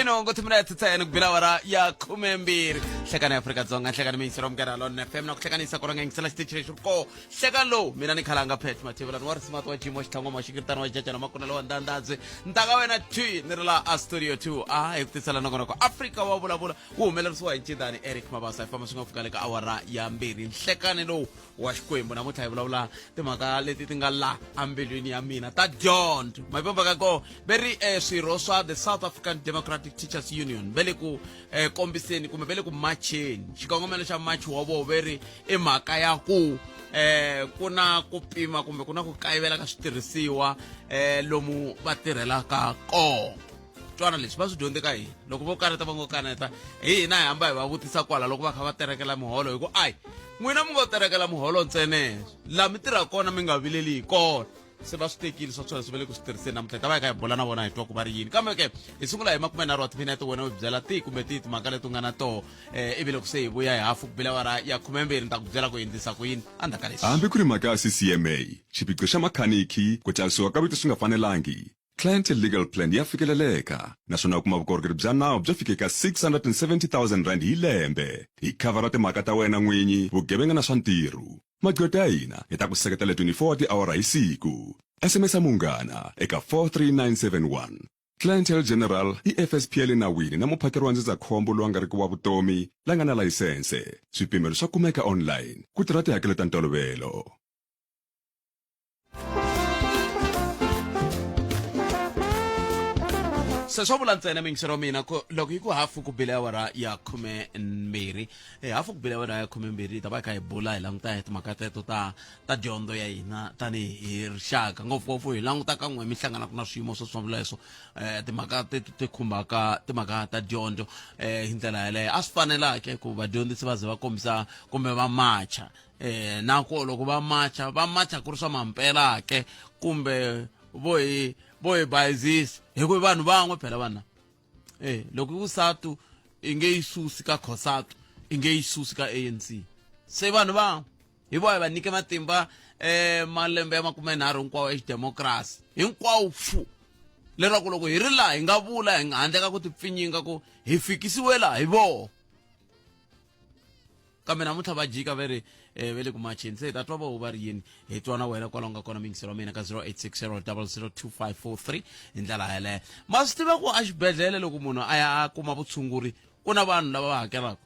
Khumenhungu timinetse ntsena ku bila awara ya 12. Hlekani Afrika-Dzonga, nhlekani miyingiselo wa Munghana Lonene FM na ku hlekanisa kona nga yingisela xitichi lexi ri koho. Hlekani lowu mina ni khalanga Pat Mathebulani wa Risimati wa Jimo Xitlhangoma wa Xikiritana wa Jajana Makunela wa Ndandadzi. Ntaka wena T ni ri laha a Studio 2 a hi ku tisela nongonoko Afrika wa vulavula wu humelerisiwa hi Ncindani Eric Mabasa hi famba swi nga fika le ka awara ya 2. Nhlekani lowu wa Xikwembu namuntlha hi vulavula timhaka leti ti nga la embilwini ya mina ta dyondzo. Mavomba ka koho ve ri swirho swa the South African Democratic Teachers Union ve le ku kombiseni kumbe ve le ku macheni. Xikongomelo xa machi wa voho ve ri i mhaka ya ku ku na ku pima kumbe ku na ku kayivela ka switirhisiwa lomu va tirhelaka kona. Twana leswi va swi dyondze ka hina, loko vo kaneta va ngo kaneta hi hina, hi hamba hi va vutisa kwala loko va kha va terekela miholo, hi ku ayi n'wina mi ngo terekela muholo ntsena, laha mi tirhaka kona mi nga vileli hi kona. Se va swi tekile swa sweswo va le ku swi tirhiseni namuntlha, hi ta va hi kha hi bula na vona hi twa ku va ri yini. Kambe ke hi sungula hi 30 wa timinete, wena u byela tihi kumbe tihi timhaka leti u nga na toho, ivi loko se hi vuya hi hafu ku bila awara ya 12 ni ta ku byela ku endlisa ku yini endzhaku ka leswi. Hambi ku ri mhaka ya CCMA, xiphiqo xa makhanikhi, ku tsarisiwa ka vito swi nga fanelangi, Clientele Legal Plan ya fikeleleka naswona u kuma vukorhokeri bya nawu byo fika eka R670 000 hi lembe. Hi khavhara timhaka ta wena n'winyi, vugevenga na swa ntirho. Magqweta ya hina ya ta ku seketela 24 wa tiawara hi siku. SMS-a Munghana eka 43971. Clientele General i FSP ya le nawini na muphakeri wa ndzindzakhombo lowu a nga riki wa vutomi la nga na layisense. Swipimelo swa kumeka online. Ku tirha tihakelo ta ntolovelo. Se swo vula ntsena miyingiselo wa mina ku loko yi ku hafu ku bile awara ya 12, hafu ku bile awara ya 12, hi ta va hi kha hi bula hi languta hi timhaka teto ta dyondzo ya hina tanihi rixaka, ngopfungopfu hi languta ka n'we mi hlanganaka na swiyimo swo swoleswo, timhaka teti ti khumbaka timhaka ta dyondzo, hi ndlela yaleyo a swi fanelake ku vadyondzisi va ze va kombisa kumbe va macha, na ku loko va macha va macha ku ri swa mampela ke kumbe vo hi bayizisa, hi ku vanhu van'we phela vana, loko ku SATU i nge yi susi ka COSATU, i nge yi susi ka ANC, se vanhu van'we hi vo hi va nyike matimba, malembe ya 30 hinkwawo exidemokirasi hinkwawo fu, lerwaku loko hi ri laha hi nga vula hi handle ka ku tipfinyinga ku hi fikisiwe laha hi voho. Kambe namuntlha va jika va ri, va le ku macheni, se hi ta twa vo va ri yini. Hi twa na wena kwalaho nga kona miyingiselo wa mina ka 0860 002543 hi ndlela yeleyo. Ma swi tiva ku exibedhlele loko munhu a ya a kuma vutshunguri ku na vanhu lava va hakelaka.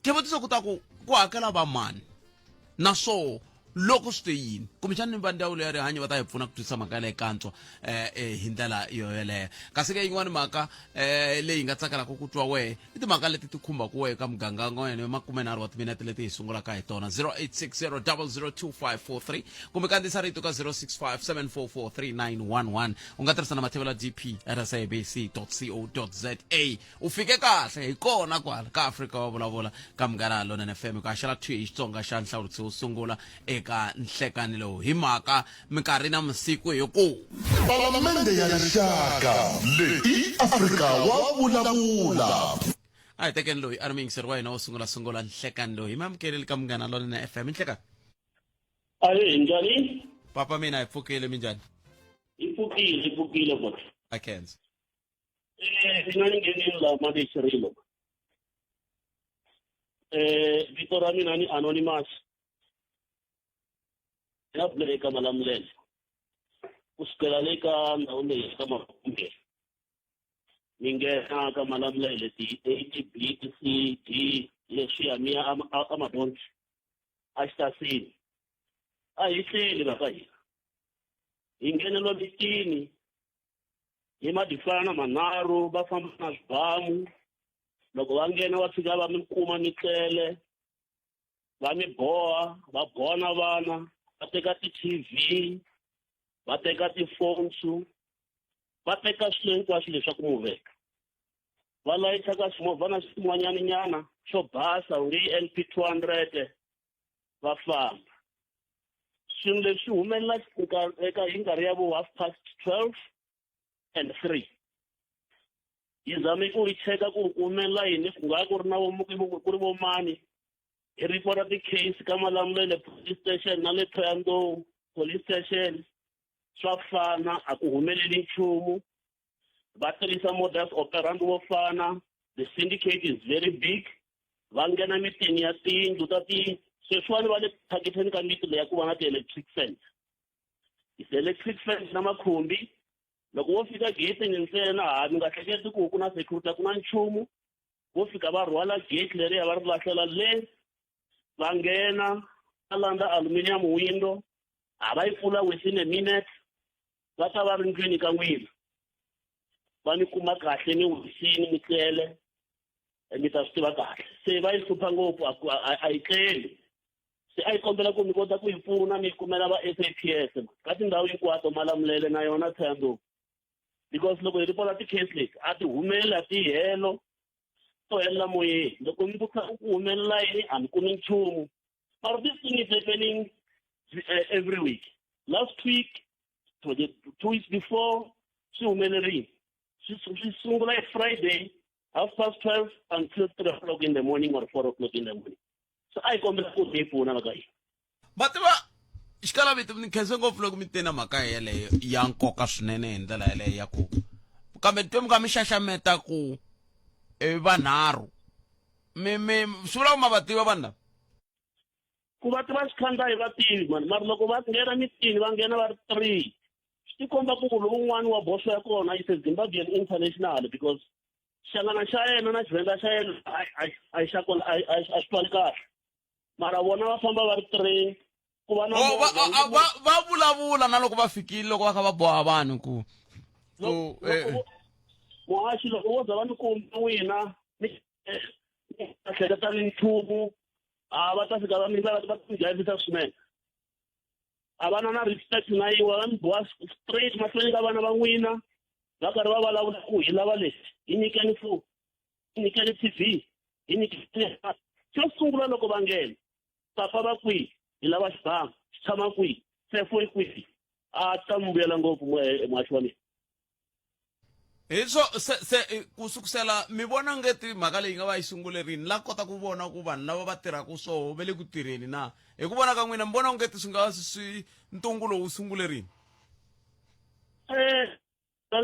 Xivutiso ku ta ku ku hakela va mani, naswo loko swi te yini, kumbexani va ndzawulo ya rihanyo va ta hi pfuna ku twisisa mhaka yaleyo kantswa, hi ndlela yo yoleyo. Kasi ke yin'wani mhaka, leyi hi nga tsakelaka ku twa wehe i timhaka leti ti khumbaka wehe ka muganga wa wena, 30 wa timinete leti hi sungulaka hi tona, 0860 002543 kumbe kandziyisa rito ka 065 744 3911. U nga tirhisa na mathevela dp at sabc co za. U fike kahle hi kona kwala ka Afrika wa vulavula ka Munghana Lonene FM, ku haxela 2 hi Xitsonga xa nhlawulukisi wo sungula eka nhlekani lowu hi mhaka minkarhi na masiku hi ku Palamende ya Rixaka leyi i Afrika wa vulavula. A hi tekeni loyi a ri muyingiseri wa hina wo sungula sungula nhlekani lowu hi mi amukeleli ka Munghana Lonene FM. Nhlekani. Ahe, njhani? Papa mina hi pfukile, minjhani? Hi pfukile, hi pfukile bot. A khensa. Mina ni nghenile laha mali xirilo. Vito ra mina ni Anonymous. Ni nga eka Malamulele. Kusukela le ka ndhawu leyi ka Makumbe. Mi nghena ka Malamulele ti A, ti B, ti C, D, leswiya mi ya a Madonsi, a xitasini. A hi hleli va ka hina. Hi nghenelwa mitini hi madifana manharhu va famba na swibamu, loko va nghena va fika va mi kuma mi tlele, va mi boha, va boha na vana, va teka ti-TV, va teka ti-phones, va teka swilo hinkwaswo leswaku mu veka. Va layicha ka ximovhana xin'wanyana nyana xo basa u nge yi NP 200, va famba. Swilo leswi humelela eka hi nkarhi ya vo half past 12 and 3. Hi zame ku yi cheka ku ku humelela yini, ku nga ku ri na vo ku ri vo mani. Hi report ti-case ka Malamulele police station na le Thohoyandou police station, swa fana, a ku humeleli nchumu. Va tirhisa modus operandi wo fana. The syndicate is very big. Va nghena mitini ya tiyindlu ta ti sweswiwani va le targeteni ka miti leya ku va na ti-electric fence. It's electric fence na makhumbi. Loko wo fika gate-ini ntsena ha mi nga hleketi ku ku na security a ku na nchumu. Vo fika va rhwala gate leriya va ri lahlela le va nghena va landza aluminium window a va yi pfula within a minute va ta va ri ndlwini ka n'wina va mi kuma kahle mi wisini mi tlele mi ta swi tiva kahle se va yi hlupha ngopfu a yi tleli se a yi kombela ku mi kota ku yi pfuna mi kumela va S A P S ka tindhawu hinkwato Malamulele na yona Thohoyandou because loko hi ripota ti-case leti a ti humeli a ti helo to helela moyeni loko mi vutisa ku humelela yini a mi kumi nchumu mara this thing is happening every week last week to the 2 weeks before swi humelerile swi sungula hi Friday 12:30 until 3 o'clock in the morning or 4 o'clock in the morning so a hi kombela ku mi pfuna mhaka yi va tiva xikalavito ni khense ngopfu loko mi te na mhaka yeleyo ya nkoka swinene hi ndlela yeleyo ya ku kambe twe mi ka mi xaxameta ku i vanharhu mi mi swi vula ku ma va tiva vanhu lava ku va tiva xikhandza hi va tivi mani mara loko va nghena mitini va nghena va ri 3 swi tikomba ku lowun'wani wa boso ya kona is a Zimbabwean international because xangana xa yena na xivenda xa yena a xi a xi twali kahle mara vona va famba va ri 3 ku va na Oh, va vulavula na loko va fikile loko va kha va boha vanhu ku ku muhaxi loko wo za va mi kumba n'wina mi hleketa ni nchumu a va ta fika va mi va va mi dlayisa swinene a va na na respect na yiwa va mi boha straight mahlweni ka vana va n'wina va karhi va vulavula ku hi lava leswi hi nyikeni phone hi nyikeni TV hi nyikeni xo sungula loko va nghena papa va kwihi hi lava xibamu xi tshama kwihi sefo yi kwihi a ta mi vuyela ngopfu muhaxi wa mina hi swo se se ku sukusela mi vona ngeti mhaka leyi nga va yi sungule rini la kota ku vona ku vanhu lava va tirhaka swoho va le ku tirheni na hi ku vona ka n'wina mi vona ngeti swi nga va swi ntungu lowu sungule rini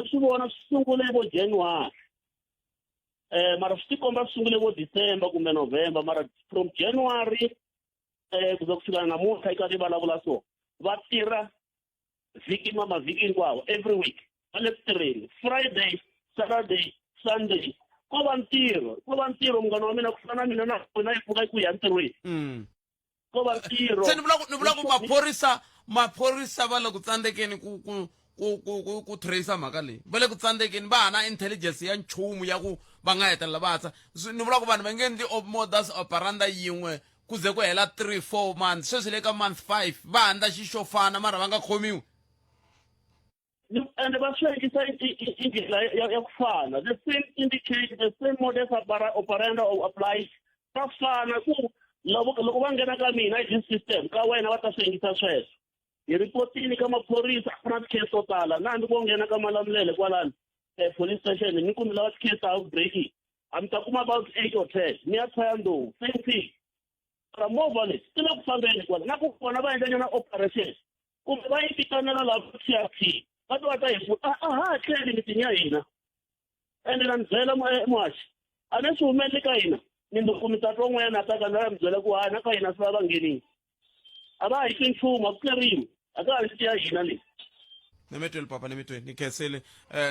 swi vona swi sungule vo January mara swi tikomba swi sungule vo December kumbe November mara from January ku za ku fika namuntlha yi karhi yi vulavula so va tirha vhiki ma mavhiki hinkwawo every week va le ku tirheni Friday Saturday Sunday ko va ntirho ko va ntirho munghana wa mina ku fana na mina na wena yi pfuka yi ku ya ntirhweni ko va ntirho se ni vula ku ni vula ku maphorisa maphorisa va le ku tsandzekeni ku ku ku ku ku ku tracer mhaka leyi va le ku tsandzekeni va ha na intelligence ya nchumu ya ku va nga hetelela va tsa ni vula ku vanhu va nge endli modus operandi yin'we ku ze ku hela 3 4 months sweswi le ka month 5 va handla xi xo fana mara va nga khomiwi ende va swi endlisa i ndlela ya ku fana the same indicate the same modus operandi or applied va fana ku loko loko va nghena ka mina hi this system ka wena va ta swi endlisa sweswo hi ripotini ka maphorisa a ku na ti-case to tala na hambi ko nghena ka Malamulele kwalano police station ni kumi lava ti-case ta housebreaking a mi ta kuma about 8 or 10 ni ya Thohoyandou same thing mara movha leyi ti le ku fambeni kwala na ku vona va endla nyana operation kumbe va yi vitanela lava T R T va ta va ta hi pfuna a ha tlheli mitini ya hina ende na mi byela muhaxi a ne swi humeleli ka hina mindzuku mi ta twa un'wanyana a ta ka na mi byela ku hayi na ka hina swi va va nghenile a va hi twi nchumu a ku tleriwi a ka ha ri ya hina leyi nemetweni papa nemetweni ni khensile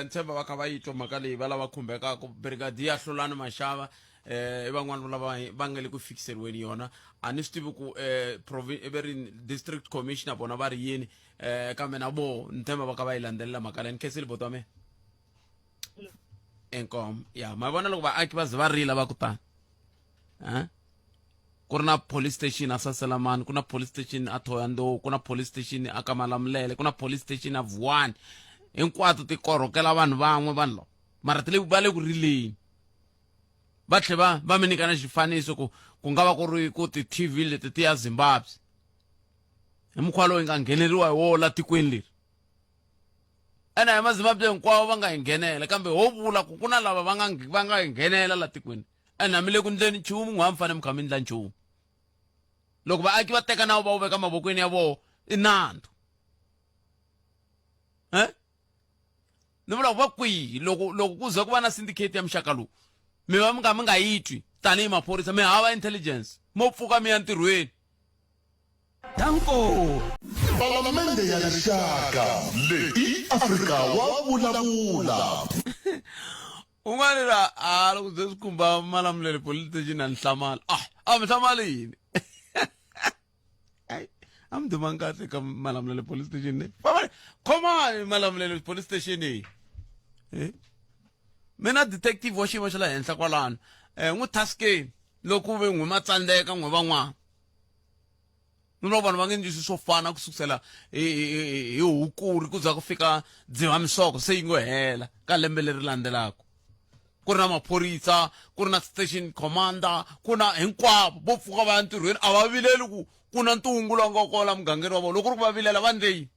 ni tshemba va kha va yi twa mhaka leyi va lava khumbekaka brigadier Hlulani Mashava i van'wana lava va nga le ku fikiseriweni yona a ni swi tivi ku ve ri district commissioner vona va ri yini kambe na voho ni tshemba va kha va yi landzelela mhaka leyi ni khensile boti wa mina inkomu ya ma vona loko vaaki va ze va rila va ku tani ku ri na police station a Saselamani ku na police station a Thohoyandou ku na police station a Kamalamulele ku na police station a Vuwani hinkwato ti korhokela vanhu van'we vanhu lava mara ti le va le ku rileni va tlhe va va mi nyika na xifaniso ku ku nga va ku ri ku ti-T V leti ti ya Zimbabwe hi mukhuva lowu yi nga ngheneriwa hi wona la tikweni leri ene hi mazimbabwe hinkwawo va nga hi nghenela kambe ho vula ku ku na lava va nga va nga hi nghenela la tikweni ene a mi le ku ndleni nchumu n'we a mi fanele mi kha mi ndla nchumu loko vaaki va teka nawu va wu veka mavokweni ya voho i nandzu. Ni vula ku va kwihi loko loko ku ze ku va na syndicate ya muxaka lowu mi va mi nga mi nga yi twi tanihi maphorisa mi hava intelligence mo pfuka mi ya ntirhweni. Danko. Palamende ya Rixaka leyi i Afrika wa vulavula. Un'wana ra a loko bye swi khumba Malamulele police station a ni hlamala. Ah, a mi hlamali yini? Ai, a mi dumanga kahle ka Malamulele police station ne. Famba khomani Malamulele police station leyi. Eh? Mina detective wa xiyimo xa le henhla kwalano. Eh, n'wi taskeni loko ve n'wi ma tsandzeka n'wi van'wana. Ni loko vanhu va nge endli swilo swo fana ku sukusela hi hukuri ku za ku fika dzivamisoko se yi ngo hela ka lembe leri landzelaka ku ri na maphorisa ku ri na station commander ku na hinkwavo vo pfuka va ya ntirhweni a va vileli ku ku na ntungu lowu nga kona mugangeni wa vona loko ku ri ku va vilela va ndle yini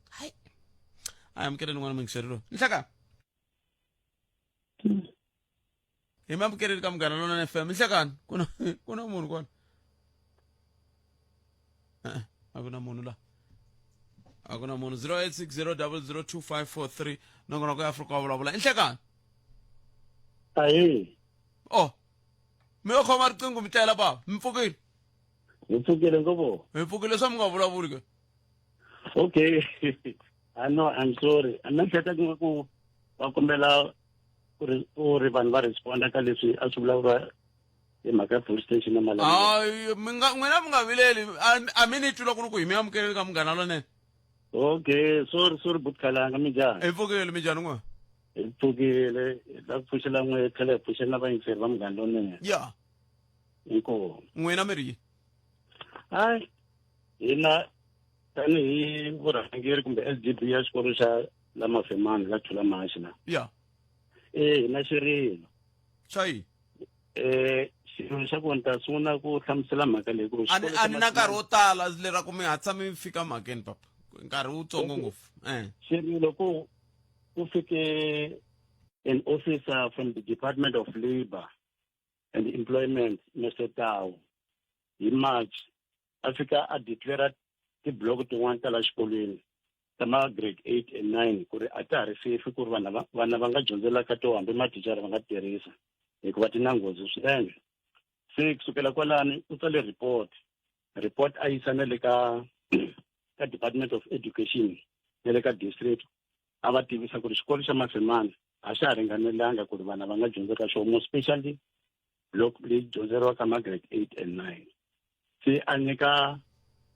hayi a amukeleni n'wana muyingiseri loyi nhleka hi mi amukeleni ka Munghana Lonene FM nhlekani ku na ku na munhu kona e-e a ku na munhu la a ku na munhu 0860002543 nongonoko ya Afrika wa vulavula i nhlekani Ahee. Oh mi yo khoma riqingho mi tlela baba mi pfukile Hi pfukile ngopfu. Hi pfukile swa mi nga vulavuli ke. Okay. I know I'm sorry. A ni hleketa ku va kombela ku ri ku ri vanhu va responda ka leswi a swi vulavuriwa hi mhaka ya police station na Malamulele. Hayi mi nga n'wina mi nga vileli a mi ni twi loko ni ku hi mi amukeleli ka Munghana Lonene. Okay, sorry sorry but Khalanga minjhani? Hi pfukile minjhani n'we? Hi pfukile hi la ku pfuxela n'we hi tlhela hi pfuxela na vayingiseri va Munghana Lonene. Ya. Inkomu. N'wina mi ri yini? Hayi hina tanihi vurhangeri kumbe SGB ya xikolo xa la Mafemani la Thulamahashe la. Ya. Eh hina xirilo. Xa yini? Eh xirilo xa kona ta sungula ku hlamusela mhaka leyi ku A ni a ni na nkarhi wo tala lera ku mi hatlisa mi fika mhakeni papa. Nkarhi wutsongo ngopfu. Eh. Xirilo ku ku fike an officer from the Department of Labor and Employment Mr Tau hi March a fika a declare tiblock tin'wana ta la xikolweni ta ma grade 8 and 9 ku ri a ta ha ri safe ku ri vana va vana va nga dyondzela ka to hambi mathicara va nga tirhisa hikuva ti na nghozi swinene se kusukela kwalani u tsale report report a yisa na le ka ka department of education na le ka district a va tivisa ku ri xikolo xa Mafemani a xa ha ringanelanga ku ri vana va nga dyondza ka xona more especially loko leyi dyondzeriwaka ma grade 8 and 9 se a nyika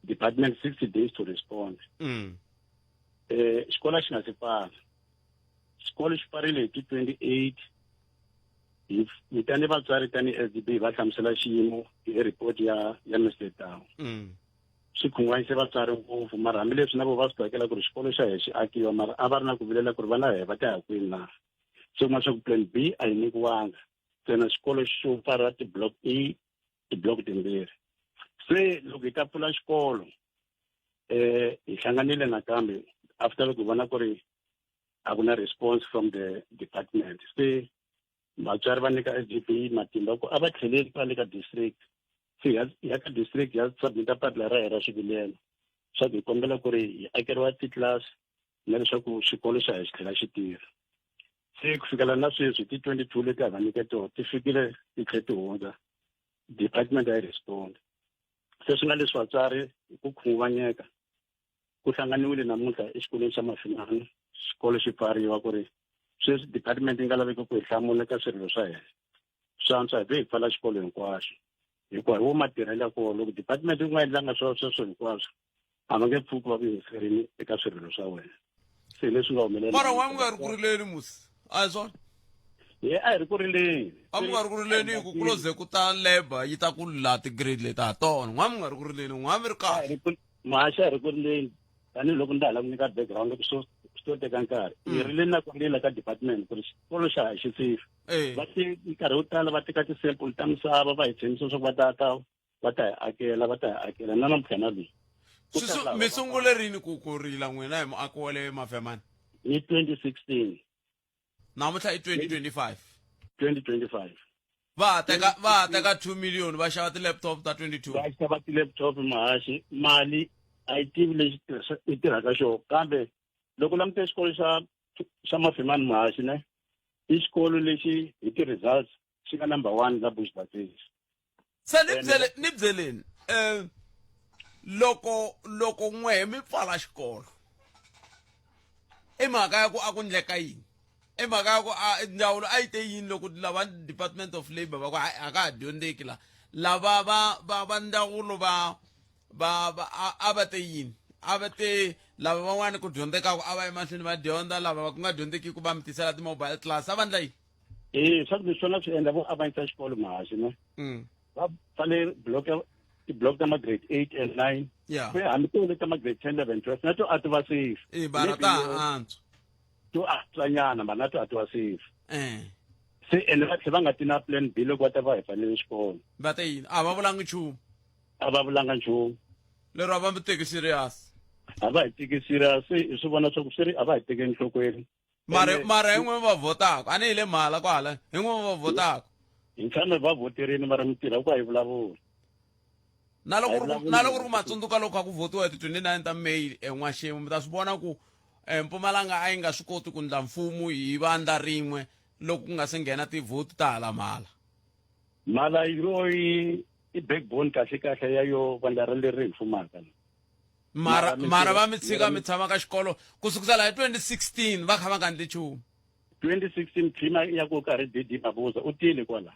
department 60 days to respond eh xikolo a xi nga se pfala xikolo xi pfarile hi ti 28 hi vitane vatswari tani SDB va hlamusela xiyimo hi report ya ya Mr Tau swi khunguvanyise vatswari ngopfu mara hambileswi na vo va swi tsakela ku ri xikolo xa he xi akiwa mara a va ri na ku vilela ku ri vana he va ta ya kwini na se kuma swa ku plan B a yi nyikiwanga ntsena xikolo xo pfariwa ti-block A ti-block timbirhi se loko hi ta pfula xikolo eh hi hlanganile nakambe after loko hi vona ku ri a ku na response from the department se vatswari va nyika SGB matimba ku a va tlheleli kwale ka district se hi ya ka district ya submita papila ra hina ra xivilelo swa ku hi kombela ku ri hi akeriwa titlilasi na leswaku xikolo xa ha xi tlhela xi tirha se ku fikela na sweswi ti 22 leti a va nyike tona ti fikile ti tlhe ti hundza department a yi respond se swi nga leswi vatswari hi ku khunguvanyeka ku hlanganiwile namuntlha exikolweni xa Mafinani xikolo xi pfariwa ku ri sweswi department yi nga laveki ku hi hlamula ka swirilo swa hina swi antswa hi ve hi pfala xikolo hinkwaxo hikuva hi wo matirhelo ya kona loko department yi nga endlanga swo sweswo hinkwaswo a va nge pfuki va ku yingiserini eka swirilo swa wena se leswi nga humelela mara wa mi nga ri ku rileni musi a hi swona ye a hi ri ku rileni a mi nga ri ku rileni hi ku ku lo ze ku ta labor yi ta ku la ti-grade leti ha tona n'wa mi nga ri ku rileni n'wa mi ri kahle mahaxa hi ri ku rileni tanihiloko ndza ha lava ku nyika background ku swo swi to teka nkarhi hi rileni na ku rila ka department ku ri xikolo xa ha xi safe va te nkarhi wo tala va teka ti-sample ta misava va hi tshembisa leswaku va ta ta va ta hi akela va ta hi akela na namuntlha na leyi mi sungule rini ku ku rila n'wina hi muako wa le Mafemani hi 2016 namuntlha i 2025 2025 va ha teka va ha teka 2 million va xava ti-laptop ta 22 va xava ti-laptop mahaxi mali a yi tivi lexi yi tirhaka xona kambe Loko langute xikolo xa Mafemani Muhaxi ne, i xikolo lexi hi ti-results xi nga number one la Bushbuckridge. Se ni byele ni byeleni loko loko n'wehe mi pfala xikolo i mhaka ya ku a ku ndleka yini i mhaka ya ku a ndzawulo a yi te yini loko lava department of labor va ku a ka ha dyondzeki la lava va ndzawulo va a va te yini a va te lava van'wani ku dyondzekaka a va emahlweni va dyondza lava va ku nga dyondzekiki va mi tisela ti-mobile class a va ndla yini? E swa ku leswi swona swi endla vo avanyisa xikolo Mahaxi ne. Va pfale block ya ti-block ta ma-grade 8 and 9. Ku ya hambi to leti ta ma-grade 10, 11, 12 na to a ti va safe. E bara ta antswa. To antswanyana mara na to a ti va safe. Se ene va tlhela va nga ti na plan B loko va ta va hi pfalele xikolo. Va te yini? A va vulanga nchumu. A va vulanga nchumu. Lero a va mi teki serious. A va hi teki serious, hi swi vona swa ku swi ri a va hi teki enhlokweni. Mara mara hi n'we va vhotaka, a ni hi le mhala kwala, hi n'we va vhotaka. Hi tshame va vhoterini mara mintirho ku a yi vulavuli. Na loko na loko ri ku matsundzuka loko kha ku vhotiwa hi ti 29 ta May en'waxemu mi ta swi vona ku Mpumalanga a yi nga swi koti ku ndla mfumo hi vandla rin'we loko ku nga se nghena tivhoti ta hala mhala. Mhala yo i backbone kahle kahle ya yo vandla ra leri hi fumaka. Mara mara va mi tshika mi tshama ka xikolo ku sukusela hi 2016 va kha va nga ndli nchumu. 2016 prima ya ku karhi DD Mabuza u tile kwala.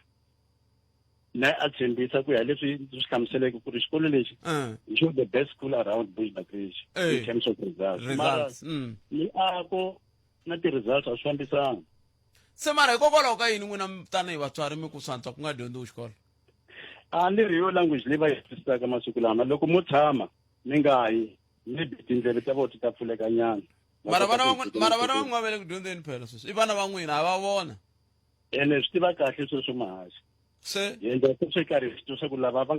Na a tshembisa ku ya leswi ndzi swi hlamuseleke ku ri xikolo lexi hi xo the best school around Bushbuckridge in terms of results. Mara miako na ti-results a swi fambisani. Se mara hikokwalaho ka yini n'wina tanihi vatswari mi ku swantswa ku nga dyondziwi xikolo? A ni ri yo language leyi va yi tirhisaka masiku lama loko mo tshama mi nga yi maybe tindleve ta vona ti ta pfuleka nyana. Mara vana va mara vana va n'wina va le ku dyondzeni phela sweswi i vana va n'wina ha va vona. Ene swi tiva kahle sweswo Mahaxi. Se hi endla sweswo hi karhi hi swi twa swa ku lava va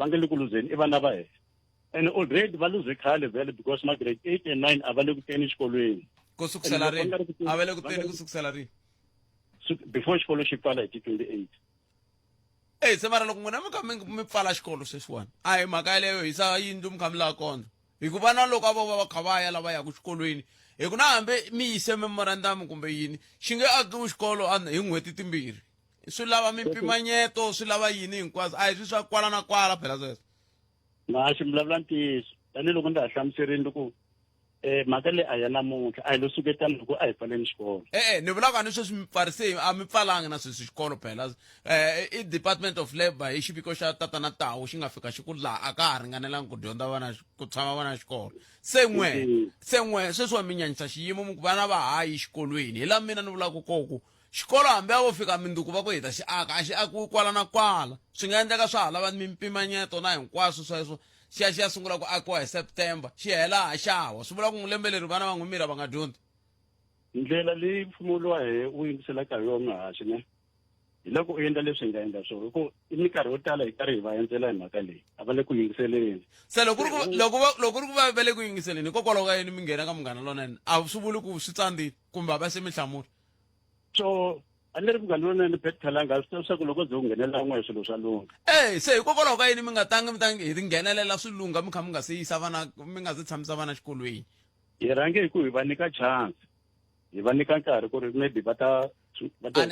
nga le ku luzeni i vana va hina. And already va luze khale vhele because ma grade 8 and 9 a va le ku teni exikolweni. Ku sukusela rini? A va le ku teni ku sukusela rini? Before xikolo xi pfala hi ti 28. Ey se mara loko n'wina mi kha mi pfala xikolo sweswiwani a hi mhaka yeleyo hisa yindlu mi kha mi lava kondlo hikuva na loko a vo va va kha va ya lava yaka xikolweni hi ku na hambi mi yise memorandum kumbe yini xi nge akiwi xikolo hi n'hweti timbirhi swi lava mimpimanyeto swi lava yini hinkwaswo a hi swi swa kwala na kwala phela sweswo. Mahaxi mi vulavula ntiyiso tanihiloko ndza ha hlamuserile ku mhaka leyi a ya namuntlha a hi lo suketana loko a hi pfaleni xikolo. E-e ni vulaka ni sweswi mi pfarise a mi pfalanga na sweswi xikolo phela i department of labor hi xiviko xa tatana Tawu xi nga fika xi ku laha a ka ha ringanelanga ku dyondza vana ku tshama vana xikolo se n'we se n'we sweswiwa mi nyanyisa xiyimo mi ku vana va ha yi xikolweni hi laha mina ni vulaka kona ku xikolo hambi a vo fika minduku va ku hi ta xi aka a xi akiwi kwala na kwala swi nga endleka swa ha lava mimpimanyeto na hinkwaswo sweswo xi ya xi ya sungula ku akiwa hi September xi hela ha xawa swi vula ku lembe leri vana va n'wi mira va nga dyondzi. Ndlela leyi mfumo lowa he wu yingiselaka hi yona Mahaxi ne hi loko u endla leswi hi nga endla swona hi ku i minkarhi yo tala hi karhi hi va endzela hi mhaka leyi a va le ku yingiseleni. Se loko ri ku loko va loko ri ku va va le ku yingiseleni hikokwalaho ka yini mi nghena ka Munghana Lonene a swi vuli ku swi tsandzile kumbe a va se mi hlamula. So a ni ri Munghana Lonene Pat Khalanga swi tiva leswaku loko ze u nghenelela n'we swilo swa lungha. E se hikokwalaho ka yini mi nga tangi mi tangi hi ti nghenelela swi lungha mi kha mi nga se yisa vana mi nga se tshamisa vana xikolweni? Hi rhange hi ku hi va nyika chance hi va nyika nkarhi ku ri maybe va ta va ta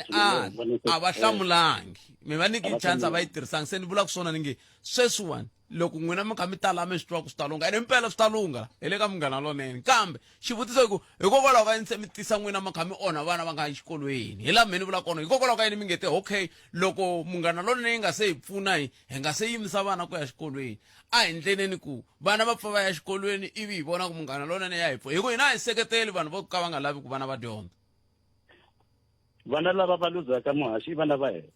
a va hlamulangi mi va nyiki chance a va yi tirhisangi se ni vulaka swona ni nge sweswiwani loko n'wina mi kha mi tala mi swi twa ku swi ta lungha ene impela swi ta lungha hi le ka Munghana Lonene kambe xivutiso i ku hikokwalaho ka yini se mi tisa n'wina mi kha mi onha vana va nga yi xikolweni hi laha mehe ni vula kona hikokwalaho ka yini mi nge te okay loko Munghana Lonene yi nga se hi pfuna hi hi nga se yimisa vana ku ya xikolweni a hi ndleneni ku vana va pfa va ya xikolweni ivi hi vona ku Munghana Lonene ya hi pfuna hi ku hina a hi seketeli vanhu vo ka va nga lavi ku vana va dyondza. Vana lava va luzaka muhaxi i vana va hina.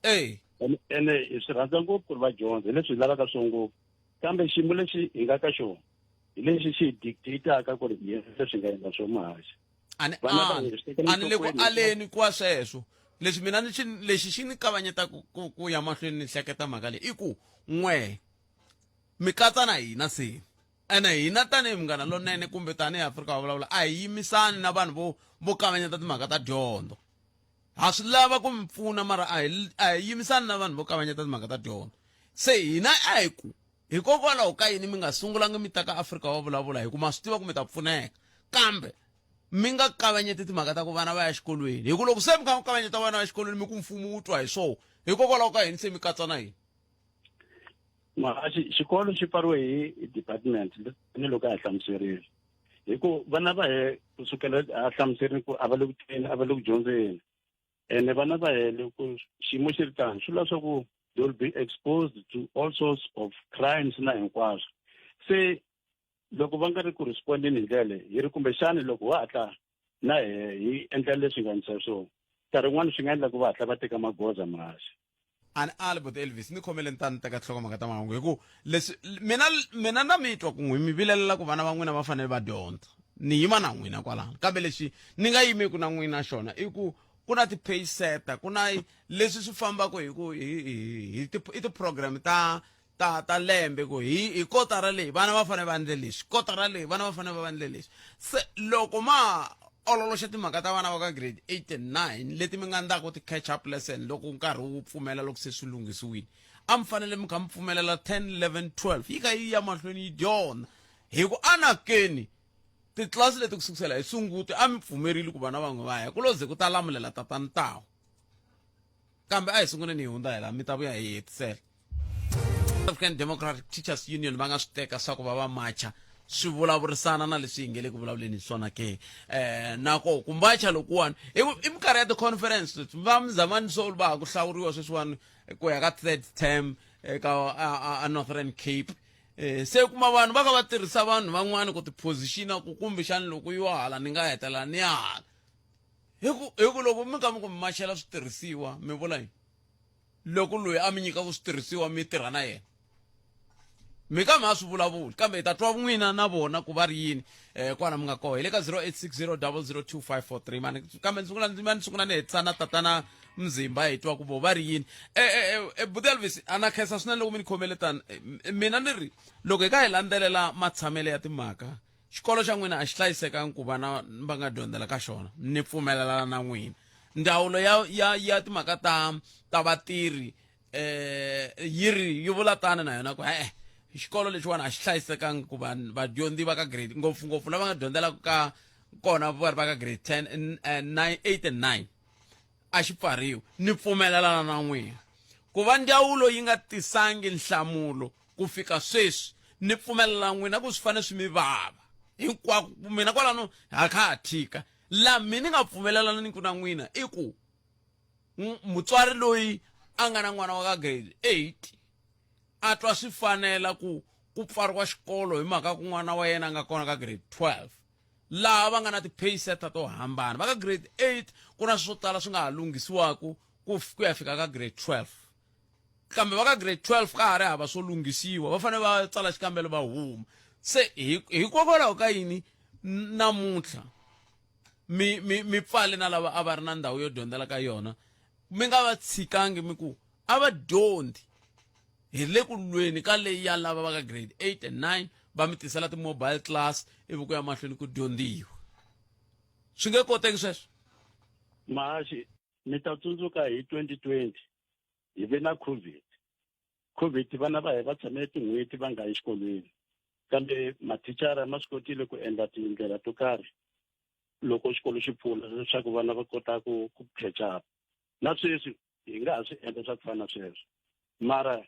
Ene hi swi rhandza ngopfu ku ri va dyondza hi leswi hi lavaka swona ngopfu kambe xiyimo lexi hi nga ka xona hi lexi xi hi dictataka ku ri hi endla leswi hi nga endla swona muhaxi. A ni a ni le ku aleni kwa sweswo leswi mina ni xi lexi xi ni kavanyetaka ku ya mahlweni ni hleketa mhaka leyi i ku n'we mi katsa na hina se ene hina tanihi Munghana Lonene kumbe tanihi Afrika wa Vulavula a hi yimisani na vanhu vo kavanyeta timhaka ta dyondzo ha swi lava ku mi pfuna mara a hi a hi yimisani na vanhu vo kavanyeta timhaka ta dyondzo se hina a hi ku hikokwalaho ka yini mi nga sungulangi mi ta ka Afrika wa Vulavula hi ku ma swi tiva ku mi ta pfuneka kambe. Mi nga kavanyeti timhaka ta ku vana va ya xikolweni hi ku loko se mi kha mi kavanyeta vana va xikolweni mi ku mfumo wu twa hi swoho hikokwalaho ka yini se mi katsa na yini? Mahaxi, xikolo xi pfariwe hi department ni loko a hlamuserile hi ku vana va he kusukela a hlamuserile ku a va le ku teni a va le ku dyondzeni ene vana va he loko xiyimo xi ri tano swi vula swa ku they will be exposed to all sorts of crimes na hinkwaswo. Se loko va nga ri ku respondeni hi ndlela leyi hi ri kumbexani loko ho hatla na he hi endla leswi nga endlisa swona nkarhi wun'wana swi nga endla ku va hatla va teka magoza mahaxi. A ni ali buti Elvis ni khomeleni tani teka nhlokomhaka ta mahungu hi ku leswi mina mina na mi twa ku n'wi mi vilelela ku vana va n'wina va fanele va dyondza ni yima na n'wina kwalano kambe lexi ni nga yimeki na n'wina xona i ku ku na ti-pay setter ku na leswi swi fambaka hi ku hi hi hi ti i ti-program ta ta ta lembe ku hi hi kotara leyi vana va fanele va endle leswi kotara leyi vana va fanele va endle leswi se loko ma ololoxa timhaka ta vana va ka grade 8 and 9 leti mi nga ndlaku ti-catch up lesson loko nkarhi wu pfumela loko se swi lunghisiwile a mi fanele mi kha mi pfumelela 10 11 12 yi kha yi ya mahlweni yi dyondza hi ku anakeni titlilasi leti ku sukusela hi sunguti a mi pfumerile ku vana van'we va ya ku lo ze ku ta lamulela tatani tawo kambe a hi sunguleni hi hundza hi laha mi ta vuya hi hetisela. African Democratic Teachers Union va nga swi teka swa ku va va macha swi vulavurisana na leswi hi nge le ku vulavuleni hi swona ke na ko ku macha lokuwani i i minkarhi ya ti-conference va Mzamani Soul va ha ku hlawuriwa sweswiwani ku ya ka third term eka a Northern Cape. Se kuma vanhu va kha va tirhisa vanhu van'wani ku tiphozixina ku kumbexani loko yiwa hala ni nga hetelela ni ya hala hi ku hi ku loko mi kha mi ku mi machela switirhisiwa mi vula yini loko loyi a mi nyikaka switirhisiwa mi tirha na yena mi ka mi a swi vulavuli kambe hi ta twa n'wina na vona ku va ri yini kwala mi nga koho hi le ka 0860002543 mani kambe ndzi sungula ndzi ni sungula ni hetisa na tatana mzimba hi twa ku vo va ri yini buti Elvis a na khensa swinene loko mi ni khomele tani mina ni ri loko hi ka hi landzelela matshamelo ya timhaka xikolo xa n'wina a xi hlayisekangi ku vana va nga dyondzela ka xona ni pfumelelana na n'wina ndzawulo ya ya ya timhaka ta ta vatirhi yi ri yi vula tani na yona ku e-e xikolo lexiwani a xi hlayisekangi ku vanhu vadyondzi va ka grade ngopfungopfu lava nga dyondzelaka ka kona va ri va ka grade 10 9 8 and 9 a xi pfariwi ni pfumelelana na n'wina ku va ndzawulo yi nga tisangi nhlamulo ku fika sweswi ni pfumelela n'wina ku swi fanele swi mi vava hinkwako mina kwalano ha kha ha thika la mi ni nga pfumelelana ni ku na n'wina i ku mutswari loyi a nga na n'wana wa ka grade 8 a twa swi fanela ku ku pfariwa xikolo hi mhaka ku n'wana wa yena a nga kona ka grade 12 laha va nga na ti-pay setter to hambana va ka grade 8 ku na swo tala swi nga ha lunghisiwaku ku ku ya fika ka grade 12 kambe va ka grade 12 ka ha ri hava swo lunghisiwa va fanele va tsala xikambelo va huma se hikokwalaho ka yini namuntlha mi mi mi pfale na lava a va ri na ndhawu yo dyondzela ka yona mi nga va tshikangi mi ku a va dyondzi hi le ku lweni ka leyi ya lava va ka grade 8 and 9 va mi tisela ti-mobile class ivi ku ya mahlweni ku dyondziwa swi nge koteki sweswo. Mahaxi mi ta tsundzuka hi 2020 hi ve na COVID. COVID vana va he va tshame tin'hweti va nga yi xikolweni kambe mathicara ma swi kotile ku endla tindlela to karhi loko xikolo xi pfula leswaku vana va kota ku ku catch up na sweswi hi nga ha swi endla swa ku fana na sweswo mara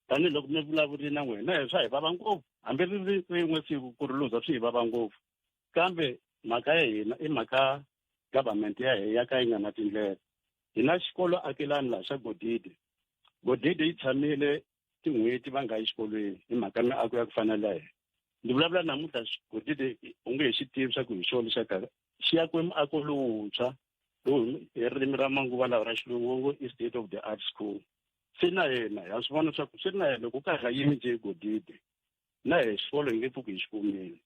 tanihiloko mi vulavurile na n'wina na hi swa hi vava ngopfu hambi ri ri rin'we siku ku ri luza swi hi vava ngopfu kambe mhaka ya hina i mhaka government ya hina ya ka yi nga na tindlela hi na xikolo akelani laha xa Godide Godide yi tshamile tin'hweti va nga yi xikolweni hi mhaka miako ya ku fana la hina ndzi vulavula namuntlha Godide u nge he xi tivi swa ku hi xona xa ka xi akiwe muako lowuntshwa lowu hi ririmi ra manguva lawa ra xilungu wo ngo i state of the art school se na yena ha swi vona swa ku swi ri na yena loko ka ha yimi njhe Godide na hi xikolo hi nge pfuki hi xi kumile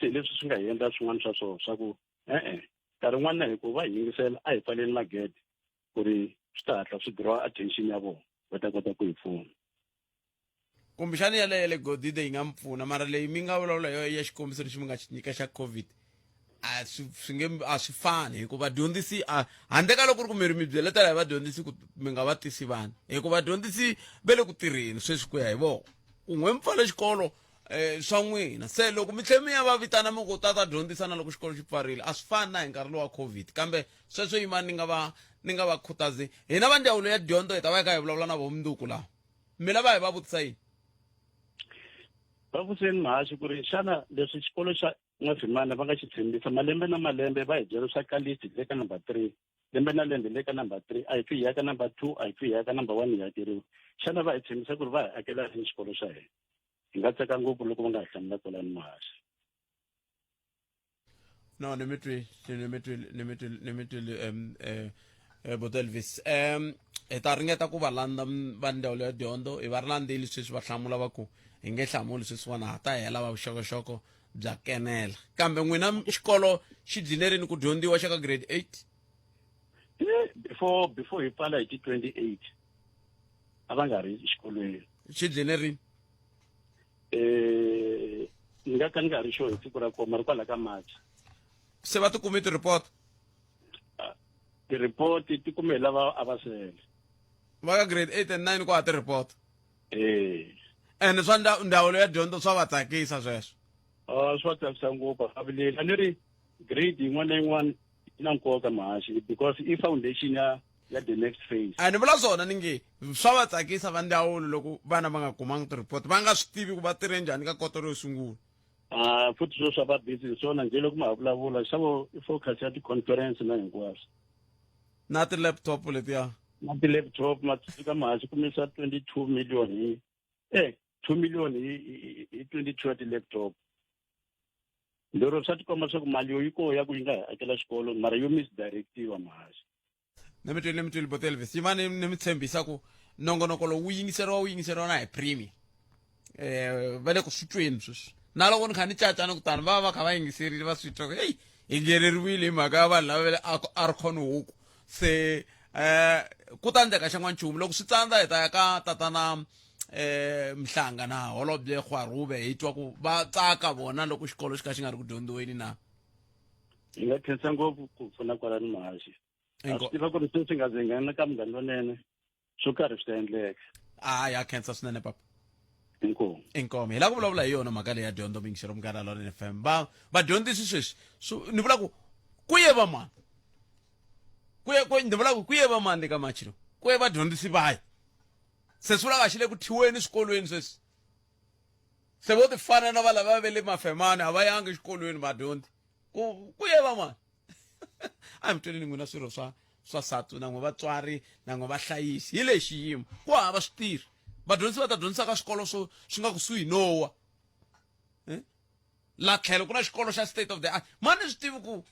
se leswi swi nga hi endla swin'wana swa swona swa ku e-e nkarhi wun'wana na hi ku va hi yingisela a hi pfaleni magede ku ri swi ta hatla swi draw attention ya vona va ta kota ku hi pfuna kumbexani yaleyo le Godide yi nga mi pfuna mara leyi mi nga vulavula yo ya xikombiso lexi mi nga xi nyika xa COVID a swi swi nge a swi fani hikuva vadyondzisi a handle ka loko ri ku mi ri mi byeletela hi vadyondzisi ku mi nga va tisi vana hikuva vadyondzisi va le ku tirheni sweswi ku ya hi vona ku n'we mi pfale xikolo. um swa n'wina se loko mi tlhe mi ya va vitana mi ku ta ta dyondzisa na loko xikolo xi pfarile a swi fani na hi nkarhi lowa covid kambe sweswo yimani ni nga va ni nga va khutazi hina va ndzawulo ya dyondzo hi ta va hi kha hi vulavula na vo mundzuku laha mi lava hi va vutisa yini va vutiseni muhaxi ku ri xana leswi xikolo xa n'wavhimana va nga xi tshembisa malembe na malembe va hi byela swa kalisi le ka number three lembe na lembe le ka number three a hi pfi hi ya ka number two a hi pfi hi ya ka number one hi hakeriwa xana va hi tshembisa ku ri va hi akela rini xikolo xa hina hi nga tsaka ngopfu loko va nga hi hlamula kwalani muhaxi no ni mi twile ni mi twile ni mi twile ni mi twile um eh, eh, buti elvis um hi ta ringeta ku va landza va ndzawulo ya dyondzo hi va ri landzeli sweswi va hlamula va ku hi nge hlamuli sweswiwani ha ta hela va vuxokoxoko bya kenela kambe n'wina xikolo xi dlile rini ku dyondziwa xa ka grade 8 before before hi pfala hi ti 28 a va nga ri exikolweni xi dlile rini eh ni nga ka ni nga ri sure hi siku ra kona mara kwala ka march se va ti kume ti-report ah, ti-report ti kume hi lava a va sele va ka grade 8 and 9 ku ha ti-report eh ene swa ndzawulo ya dyondzo swa va tsakisa sweswo ah swi va tsakisa ngopfu a vileli a ni ri grade yin'wana na yin'wana yi na nkoka mahaxi because i foundation ya ya the next phase a ni vula swona ni nge swa va tsakisa va ndzawulo loko vana va nga kumangi ti-report va nga swi tivi ku va tirhe njhani ka kotoro yo sungula a futhi swo swa va busy hi swona njhe loko ma ha vulavula xavo i focus ya ti-conference na hinkwaswo na ti-laptop letiya na ti-laptop ma tsundzuka mahaxi kumisa 22 million hi eh 2 million hi hi 22 ya ti-laptop lero swa tikomba leswaku mali yo yi koho ya ku yi nga hi akela xikolo mara yo misdirectiwa mahaxi ni mi twile ni mi twile bote elvis yimani ni mi tshembisa ku nongonoko lowu wu yingiseriwa wu yingiseriwa na hi premier eh va le ku swi tweni sweswi na loko ni kha ni caca ni kutani va va kha va yingiserile va swi twa ku heyi hi ngheneriwile hi mhaka ya vanhu lava va le arcon huku se eh ku ta endleka xa n'wanchumu loko swi tsandza hi ta ya ka tatana eh mhlanga na holobye Gwarube hi twa ku va tsaka vona loko xikolo xi kha xi nga ri ku dyondziweni na hi nga khensa ngopfu ku pfuna kwalani muhaxi a swi tiva ku ri sweswi nga ze nghena ka munghana lonene swo karhi swi ta endleka a ya khensa swinene papa inkomu inkomu hi lava ku vulavula hi yona mhaka leyi ya dyondzo mingixero munghana lonene fm va vadyondzisi sweswi ni vula ku ku ye va mani ku ye ku ni vula ku ku ye va mani le ka machi lowu ku ye vadyondzisi vayi se swi vulaka xi le ku thyiweni swikolweni sweswi se vo ti fana na va lava va le mafemani a va yangi exikolweni vadyondzi ku ku ye va mani a hi mi tweleni n'wina swirho swa swa satu na n'we vatswari na n'we vahlayisi hi lexi xiyimo ku hava switirhi vadyondzisi va ta dyondzisa ka swikolo swo swi nga kusuhi nowa eh? la tlhelo ku na xikolo xa state of the art mani swi tivi ku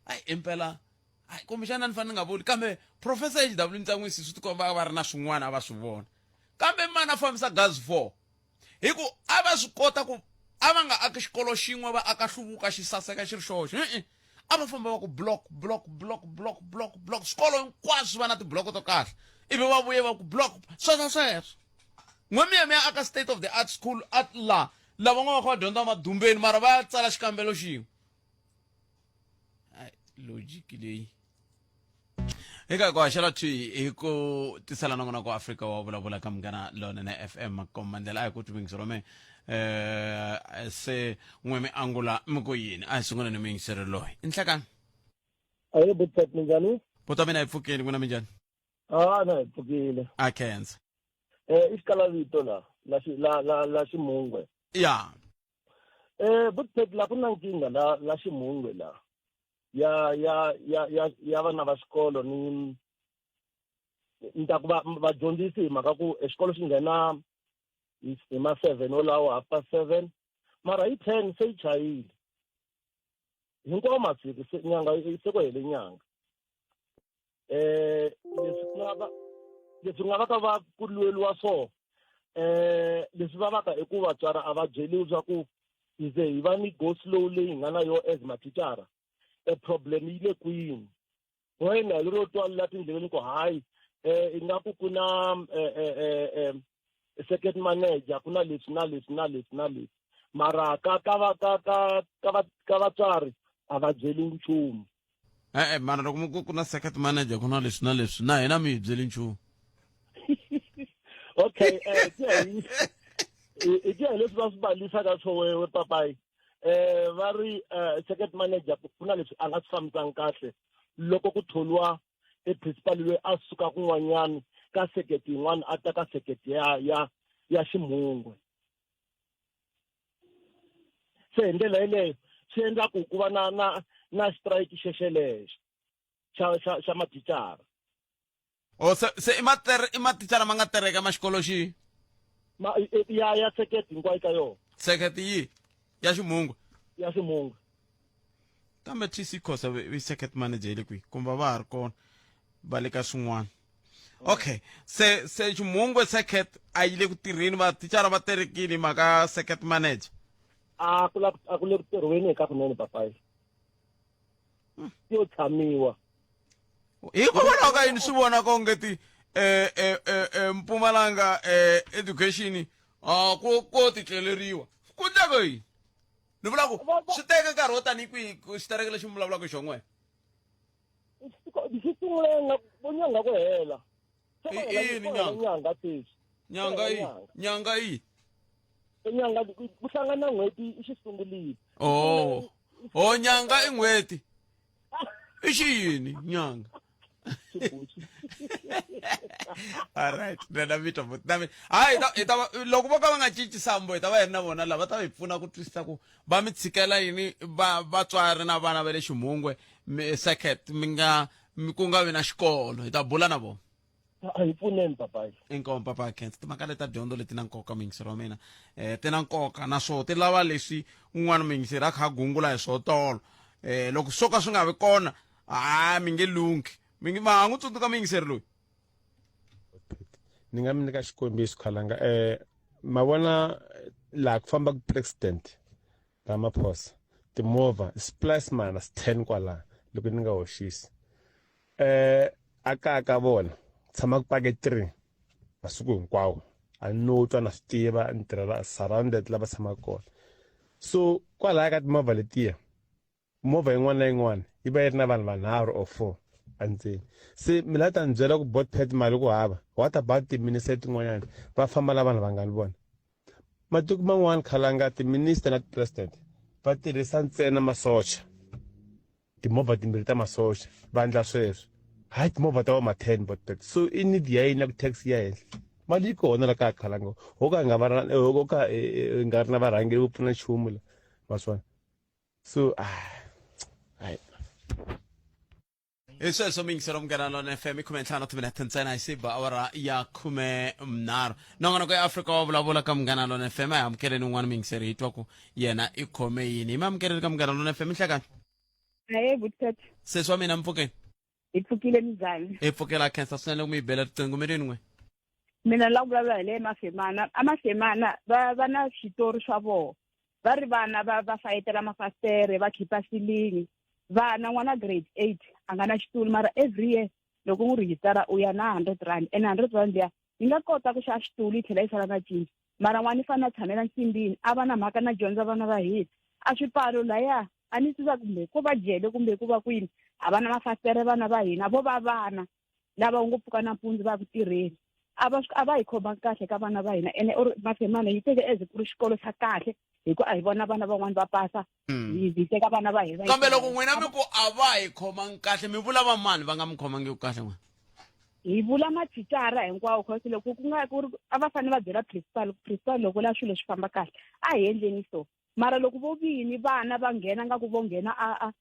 ayi impela ayi kumbexana ni fanele ni nga vuli kambe professor h w ntsan'wisi swi tikomba va ri na swin'wana a va swi vona kambe mani a fambisa gas four hi ku a va swi kota ku a va nga aki xikolo xin'we va aka hluvuka xi saseka xi ri xoxe e-e a va famba va ku block block block block block block swikolo hinkwaswo swi va na tibloko to kahle ivi va vuye va ku block sweswo sweswo n'we mi ya mi ya aka state of the art school at la lavan'wana va kha va dyondza madumbeni mara va ya tsala xikambelo xin'we logic leyi eka ku haxela thwi hi ku tisela nongonoko wa afrika wa vulavula ka munghana lonene fm makomba ndlela a hi ku twi rome eh se n'we mi angula mi ku yini a hi sungula ni muyingiseri loyi i nhlekani aye butset minjhani buta mina hi pfukeni n'wina minjhani a na hi pfukile a khensa eh i xikalavito la la la la la ximungwe ya eh butset la ku na nkingha la la ximungwe la ya ya ya ya ya vana va xikolo ni ni ta ku va vadyondzisi hi mhaka ku exikolo xi nghena hi ma seven wolawo half past seven mara hi ten se yi chayile hinkwawo masiku se nyanga se ku hele nyanga eh leswi ku nga va leswi nga va ka va ku lweliwa so eh leswi vavaka i ku vatswari a va byeliwi swa ku hi ze hi va ni go slow leyi hi nga na yo as mathicara e problem yi le kwini wena hi lero twa la tindleveni ku hayi eh ingaku ku na eh, eh, eh, eh second manager ku na leswi na leswi na leswi na leswi mara ka ka va ka ka ka va ka vatswari a va byeli nchumu e-e mara loko mi ku ku na second manager ku na leswi na leswi na hina mi hi byeli nchumu okay eh, ku ya hi Hi ku ya hi leswi va swi balisaka swo we papayi va ri circuit manager ku na leswi a nga swi fambisanga kahle loko ku tholiwa e principal loyi a suka kun'wanyana ka circuit yin'wana a ta ka circuit ya ya ya Ximhungwe. Se hi ndlela yeleyo swi endla ku ku va na na na strike xexelexo xa xa xa mathicara. O se se i matere i mathicara ma nga tereka ma xikolo xi? Ma ya ya circuit hinkwayo ka yona. Circuit yi ya Ximhungwe. Ya Ximhungwe. Kambe TC Khosa i circuit manager yi le kwihi kumbe va ha ri kona va le ka swin'wana. Okay, se se Ximhungwe circuit a yi le ku tirheni mathicara va terekile hi mhaka circuit manager. A ku la a ku le ku tirhweni eka kunene papayi. Yo tshamiwa. Hikokwalaho ka yini swi vonaka onge ti Mpumalanga education a ko ko ti tleleriwa ku endleka yini ni vula ku swi teke nkarhi wo tanihi kwihi ku xitereke lexi mi vulavulaka hi xona n'wena xi sungule nga vo nyanga ku hela I yini nyanga? Nyanga sweswi nyanga yi nyanga yi nyanga ku hlangana n'hweti i xi sungulile. Oh oh nyanga i n'hweti i xiyini nyanga? Alright, na mi twa na mi hayi hi ta loko vo ka va nga cinci sambo hi ta va hi ri na vona lava ta hi pfuna ku twisisa ku va mi tshikela yini va vatswari na vana va le Ximhungwe circuit mi nga ku nga vi na xikolo hi ta bula na vona. A hi pfuneni papayi. Inkomu papa Khensa timhaka leti ta dyondzo leti na nkoka muyingiseri wa mina ti na nkoka naswona ti lava leswi un'wana muyingiseri a kha a gungula hi swo tolo loko swo ka swi nga vi kona a mi nge lunghi mi nge ma ha n'wi tsundzuka muyingiseri loyi. Ni nga mi nyika xikombiso khalanga ma vona laha ku fambaka president Ramaphosa timovha is plus minus 10 kwalaha loko ni nga hoxisi a kaya ka vona tshama ku pake 3 masiku hinkwawo a no twa na swi tiva ni tirhela surrounded lava tshamaka kona so kwalaya ka timovha letiya movha yin'wana na yin'wana yi va yi ri na vanhu vanharhu or 4 endzeni se mi la ta ni byela ku bot pet mali ku hava what about timinister tin'wanyana va famba na vanhu vangani vona matiko man'wana khalanga timinister na ti-president va tirhisa ntsena masocha timovha timbirhi ta masocha va endla sweswo hayi timovha ta va ma 10 bot pet so i need ya yini ya ku tax ya henhla mali yi kona la kaya khalanga ho ka nga va ho ka nga ri na varhangeri vo pfuna nchumu la ma swona so hayi hi sweswo miyingiselo Munghana Lona FM i 15 timinete ntsena hi siba awara ya 13 nongonoko ya Afrika wa vulavula ka Munghana Lona FM a hi amukeleni un'wana miyingiseri hi twa ku yena i khome yini hi mi amukeleni ka Munghana Lona FM nhlekani. Ahe Buthet. Sesi wa mina mpfukeni. Hi pfukile minjhani? Hi pfukela khensa swinene ku mi yi bela riqingho mi rini n'we? Mina ni lava ku vulavula hi le Mafemana. AMafemana va va na switori swa vona. Va ri vana va va fayetela mafasitere, va khipa silingi. Vana n'wana grade 8 a nga na xitulu mara every year loko n'wi rhijitara u ya na 100 rand and 100 rand liya yi nga kota ku xava xitulu yi tlhela yi sala na cinci. Mara n'wana i fanele a tshamela nsimbini a va na mhaka na dyondza vana va hina. A swipfalo laya a ni twisisa kumbe ko va jele kumbe ku va kwini a va na mafasitere vana va hina vo va vana lava u ngo pfuka nampundzu va ya ku tirheni a va a va hi khomangi kahle ka vana va hina ene or Mafemana yi teke as ku ri xikolo xa kahle hi ku a hi vona vana van'wani va pasa hi hi teka vana va hina kambe loko n'wina mi ku a va hi khomangi kahle mi vula va mani va nga mi khomangiki kahle n'wina? Hi vula mathicara hinkwawo cause loko ku nga ku ri a va fanele va byela principal ku principal loko la swilo swi famba kahle a hi endleni so mara loko vo vini vana va nghena nga ku vo nghena a a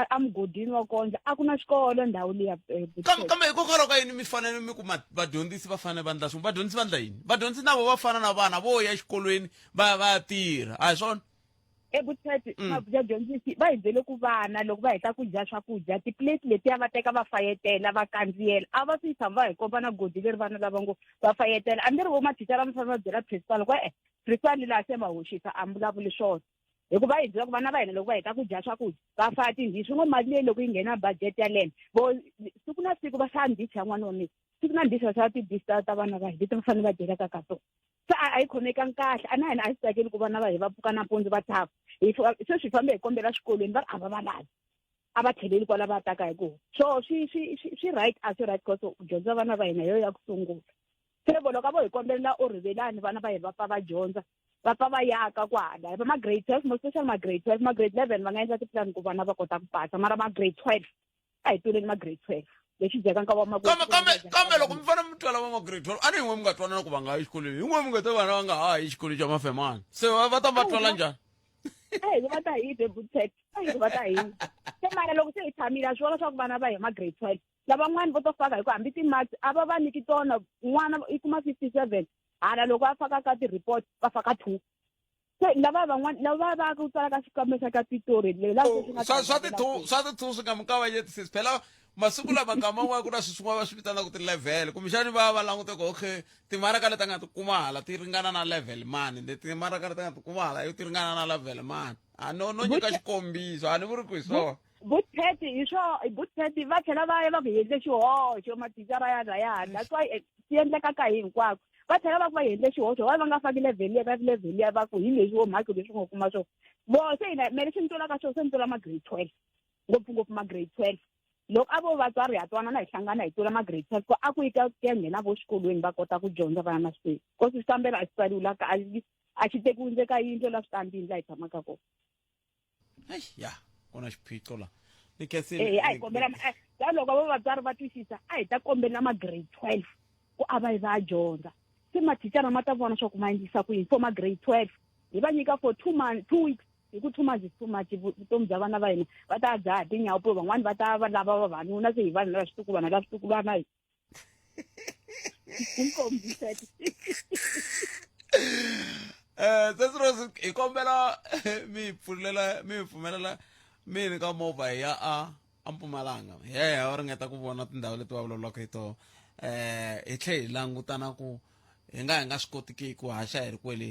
a mugodini wa kondla a ku na xikolo ndhawu liya kambe kambe hikokwalaho ka yini mi fanele mi ku vadyondzisi va fanele va endla swin'we vadyondzisi va endla yini vadyondzisi na vo va fana na vana vo ya exikolweni va ya va ya tirha a hi swona ebutshati vadyondzisi va hi byele ku vana loko va heta ku dya swakudya tiplate letiya va teka va fayetela va kandziyela a va swi tshama va hi komba na godi leri vana lava ngo va fayetela a ni ri vo mathicara mi fanele va byela principal ku e-e principal laha se ma hoxisa a mi vulavuli swona hikuva hi byela ku vana va hina loko va heta ku dya swakudya va faya tindhishi swi ngo mali leyi loko yi nghena budget ya lembe vo siku na siku va xava ndishi ya n'wana wa mina siku na ndishi va xava tidishi ta ta vana va hina leti va fanele va dyelaka ka tona se a yi khomekangi kahle a na hina a swi tsakeli ku vana va hi va pfuka nampundzu va tshava hi sweswi hi fambe hi kombela swikolweni va ri a va va lavi a va tlheleli kwala va taka hi kona so swi swi swi swi right a swi right cause dyondzo ya vana va hina yo ya ku sungula. Se vo loko a vo hi kombelela orhivelani vana va hina va pfa va dyondza, va pfa va yaka kwahala. Va ma grade 12, more especially ma grade 12, ma grade 11 va nga endla tipulani ku vana va kota ku pasa, mara ma grade 12 a hi tweleni ma grade 12 lexi dyaka nkarhi wa makumu. Kambe kambe kambe loko mi fanele mi twela va ma grade 12, a ni yin'we mi nga twanana ku va nga yi exikolweni, hi n'we mi nga te vana va nga ha yi xikolweni xa mafemana. Se va va ta va twela njhani? A hi ku va ta hi be bootset, a hi ku va ta hi. Se mara loko se hi tshamile ha swi vona swa ku vana va hi ma grade 12 lavan'wana vo to faka hi ku hambi ti-marks a va va nyiki tona n'wana i kuma 57 hala loko a faka ka ti-report va faka 2 se lava van'wana lava va ku tsala ka xikambelo xa ka Pitori le la swi nga swa swa ti-two swa ti-two swi nga mi kavanyeti sesi phela masiku lama nkama wun'wana ku na swilo swin'wana va swi vitanaka ti-level kumbexani va va langute ku okay timaraka leti a nga ti kuma hala ti ringana na level mani leti timaraka leti a nga ti kuma hala ti ringana na level mani a no no nyika xikombiso a ni vuri ku hi swona Bootpet hi swo bootpet va tlhela va ya va ku endle xihoxo mathicara ya laya that's why eh, swi endleka ka hinkwako va tlhela va ku va endle xihoxo va va nga faki level liya ka level liya va ku hi leswi wo mhaki leswi nga kuma swona vo se hina me lexi ni twelaka swona se ni twela ma grade 12 ngopfungopfu ma grade 12 loko a vo vatswari ha twanana hi hlangana hi tlula ma grade 12 ku a ku yi ka ku ya nghena vo xikolweni va kota ku dyondza vana na swikwembu kosi xikambelo a xi tsariwi la ka a xi tekiwi ndzeni ka yindlu la switandini la hi tshamaka kona Eish, ya ku na xiphiqo la ni khensile Eh, a hi kombela eh, ta loko vo vatswari va twisisa a hi ta kombela ma grade 12 ku a va yi va ya dyondza se mathicara ma ta vona swa ku ma endlisa ku yini for ma grade 12 hi va nyika for two months two weeks hi ku two months is too much vutomi bya vana va hina va ta dzaha tinyawo van'wani va ta va lava vavanuna se hi vanhu lava switukulwana lava switukulwana hi Inkombisa. Eh, Sesi Rose hi kombela mi hi pfulela mi hi pfumelela mi hi nyika movha hi ya a a Mpumalanga hi ya hi ya ringeta ku vona tindhawu leti va vulavulaka hi tona eh hi tlhe hi languta na ku hi nga hi nga swi kotiki ku haxa hi ri kwele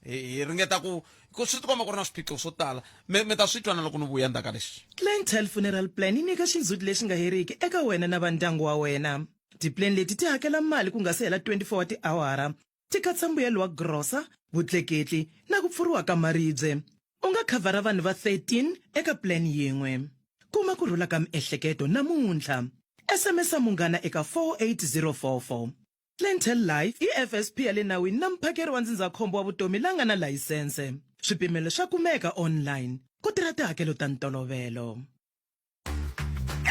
hi hi ringeta ku ku swi tikomba ku ri na swiphiqo swo tala mi mi ta swi twa na loko ni vuya ndzhaku ka leswi Clientele Funeral Plan yi nyika xindzhuti lexi nga heriki eka wena na va ndyangu wa wena. Tipuleni leti ti hakela mali ku nga se hela 24 wa tiawara, ti katsa mbuyelo wa grosa, vutleketli na ku pfuriwa ka maribye. U nga khavhara vanhu va 13 eka plan yin'we. Kuma ku rhula ka miehleketo namuntlha. SMS-a Munghana eka 48044. Clientele Life i FSP ya le nawini na muphakeri wa ndzindzakhombo wa vutomi la nga na layisense. Swipimelo swa kumeka online. Ku tirha tihakelo ta ntolovelo.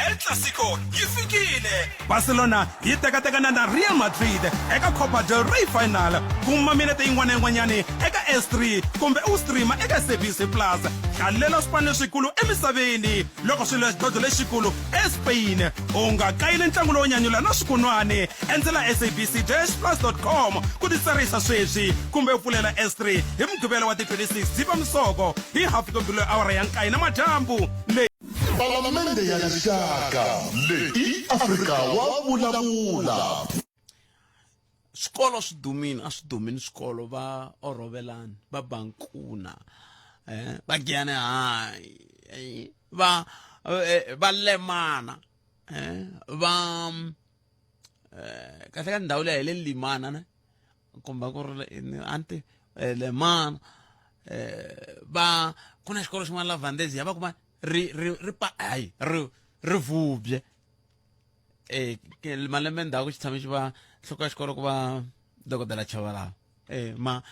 El Clasico yi fikile Barcelona yi tekatekana na Real Madrid eka Copa del Rey final kuma minete yin'wana na yin'wanyani eka S3 kumbe u streama eka SABC Plus hlalela swipano leswikulu emisaveni loko swi lwa xidlodlo lexikulu eSpain u nga kayeli ntlangu lowo nyanyula na swikunwani endzela sabc-plus.com ku titsarisa sweswi kumbe u pfulela S3 hi mugqivela wa ti 26 Dzivamisoko hi hafu to bilo awara ya nkaye na madyambu leyi Palamende ya Rixaka leyi i Afrika wa vulavula. Swikolo swi dumile a swi dumile swikolo va orhovelani va bankuna eh va giyane hayi eh, va eh, va lemana eh va eh kahle ka ndhawu leyi hi le limana ne kumbe ku ri anti eh, lemana eh va ku na xikolo xin'wana la Vandezi ya va kuma ri ri ri pa hayi ri ri vubye eh malembe ndzhaku xi tshame xi va nhloko ya xikolo ku va dokodela Chabalala eh ma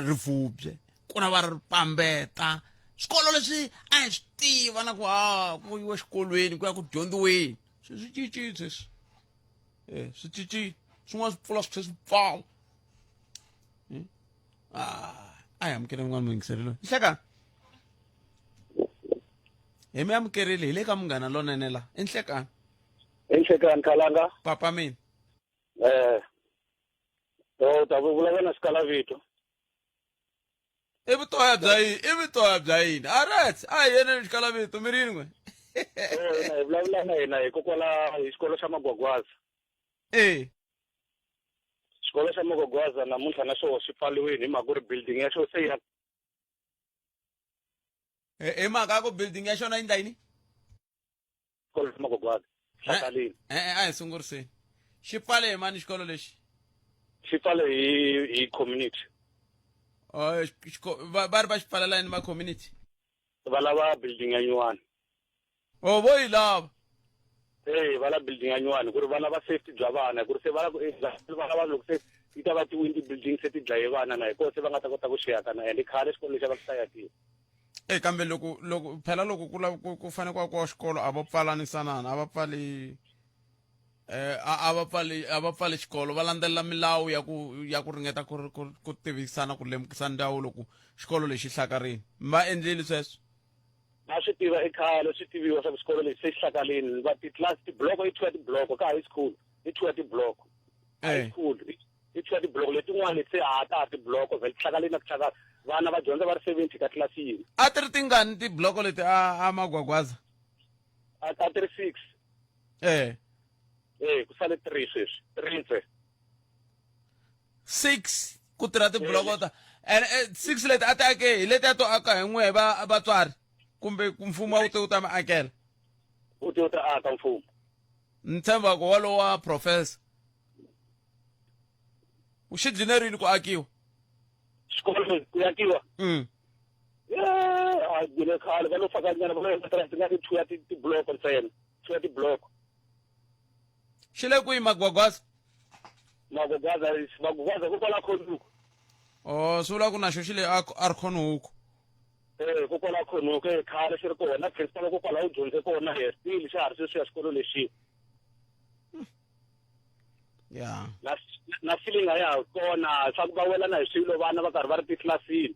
rivubye ku na va ri pambeta swikolo leswi a hi swi tiva na ku a ku yiwa exikolweni ku ya ku dyondziweni swi swi cincile sweswi eh swi cincile swin'wana swi pfula swi tlhela swi pfala hmm? ah, a hi amukele un'wana muyingiseri loyi nhlekani hi mi amukerile hi le ka munghana lonene la i nhlekani i nhlekani khalanga papa mina eh u ta vulavula na xikalavito i vutoya bya yini i vutoya bya yini alright a hi yeneni xikalavito mi ri yini n'we hina hi vulavula na hina hikokwala hi xikolo xa magwagwaza e xikolo xa magwagwaza namuntlha na xoho xi pfaliwile hi mhaka ku ri building ya xo se ya hi mhaka ya ku building ya xona yi ndla yini xikolo xa magwagwaza hlakaleni e-e a hi sunguriseni xi pfale hi mani xikolo lexi xi pfale hi hi community Oh, va va ri va xi pfalela yini va community va lava building ya nyuwani o vo yi lava Eh, va la building ya nyuwani ku ri va lava safety bya vana ku ri se va la ku eh, va lava loko se yi ta va tiwini ti-building se ti dlaye vana na hi kona se va nga ta kota ku xi aka na ende khale xikolo lexi a va xi ta yakiwa e kambe loko loko phela loko ku lava ku ku fanele ku akiwa xikolo a va pfalanisanana a va pfali eh a a va pfali a va pfali xikolo va landzelela milawu ya ku ya ku ringeta ku ku ku tivisana ku lemukisa ndzawulo ku xikolo lexi hlakarini va endlile sweswo va swi tiva i khale swi tiviwa swa ku xikolo lexi se xi hlakalini va titlilasi tibloko i thwiwa tibloko ka high school i thwiwa tibloko high eh. school i thwiwa tibloko letin'wana se a ta ha tibloko vhele tihlakalini na ku hlakala vana va dyondza va ri 70 ka tlilasi yin'we a ti ri tingani tibloko leti a a magwagwaza a a ti ri six eh eh ku sale three sweswi three ntsena six ku tirha tibuloko ta and eh, six leti a ti ake hi leti a to aka hi n'we va vatswari kumbe mfumo a wu te wu ta mi akela wu te wu ta aka mfumo ni tshemba ku walowo wa professor xi dline rini ku akiwa xikolo ku akiwa mm. a gile khale va lo faka nyana va lo endla ti nga ti thuya tibloko ntsena thuya tibloko xi le kwihi magwagwaza magwagwaza magwagwaza kokwala khonuku o swi vula ku na xo xi le a ri khonuku eh kokwala khonuku e khale xi ri kona principal kokwala u dyondze kona he still xa ha ri sweswiya xikolo lexiya ya na na feeling a ya ha kona swa ku va welana hi swilo vana va karhi va ri titlilasini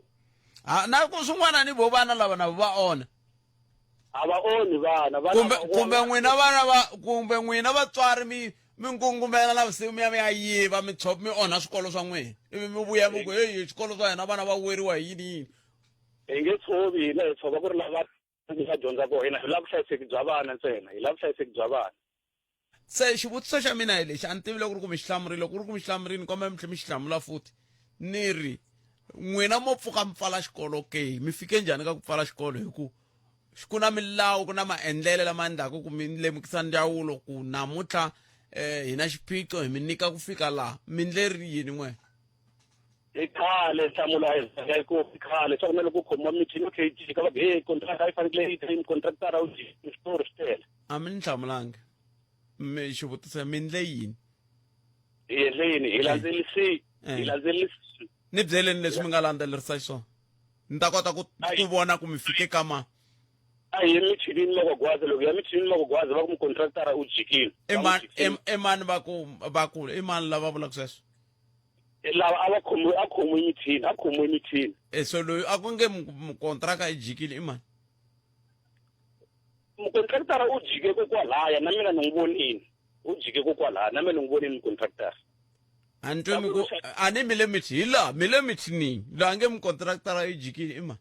ha na ku swin'wana ni vo vana lava na va onha a va onhi vana vana kumbe va- kumbe n'wina vana va kumbe n'wina vatswari mi mi ngungumela na vusiku mi ya mi ya yiva mi tshopa mi onha swikolo swa n'wina ivi mi vuya mi ku heyi swikolo swa hina vana va weriwa hi yini yini hi nge tshovi hina hi tshova ku ri lava va dyondza kona hina hi lava vuhlayiseki bya vana ntsena hi lava vuhlayiseki bya vana Se xivutiso xa mina hi lexi, a ni tivi loko ku ri ku mi xi hlamurile, loko ku ri ku mi xi hlamurile ni kombela mi tlhela mi xi hlamula futhi. Ni ri, n'wina mo pfuka mi pfala xikolo ke? Mi fike njhani ka ku pfala xikolo? Hi ku ku na milawu, ku na maendlelo lama endlaka ku mi lemukisa ndzawulo ku namuntlha um hi na xiphiqo hi mi nyika ku fika laha. Mi ndle ri yini n'we? I khale nhlamulo a yi zanga yi ku i khale swa ku na loko ku khomiwa michini yo khe yi jika va ku hey contract a yi fanekele yi ta contractor wu jiki switori swi tele. A mi ni hlamulangi mi xivutiso mi ndle yini? Hi endle yini? Hi landzelisi hi landzelisi. Ni byeleni leswi mi nga landzelerisa xiswona ni ta kota ku ku vona ku mi fike ka ma. A hi michinini magwagwaza loko ya michinini magwagwaza va ku mucontractor u jikile. I mani i mani va ku va ku i mani lava vulaka sweswo? Lava a va khomiwe a khomiwe michini a khomiwe michini. E so loyi a ku nge mukontraka i jikile i mani? Mukontraktara u jike kokwalaya na mina ni n'wi vonile u jike kokwalaya na mina ni n'wi vonile mukontraktara. A ni twe mi ku a ni mi le mithi hi laha mi le mithinini loyi a nge mukontraktara i jikile i mani?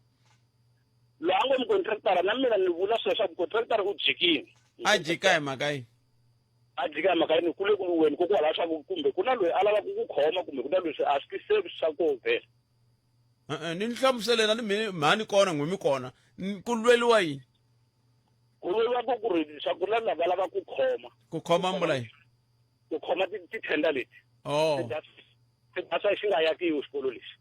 Loyi a ngo mukontraktara na mina ni vula sweswo swa mukontraktara u jikile. A jika hi mhaka yini? A jika hi mhaka yini ku le ku lwiweni kokwalaya swa ku kumbe ku na loyi a lavaka ku khoma kumbe ku na loyi a swi twisiseki swa koho vhele. E-e, ni ni hlamuseleni a ni mi mhani kona n'wi mi kona ku lweliwa yini? Ku lweliwa ku ku ri swa ku na lava lava ku khoma. Ku khoma mula yini? Ku khoma ti-tender leti. Oh. That's why xi nga yakiwi xikolo lexi.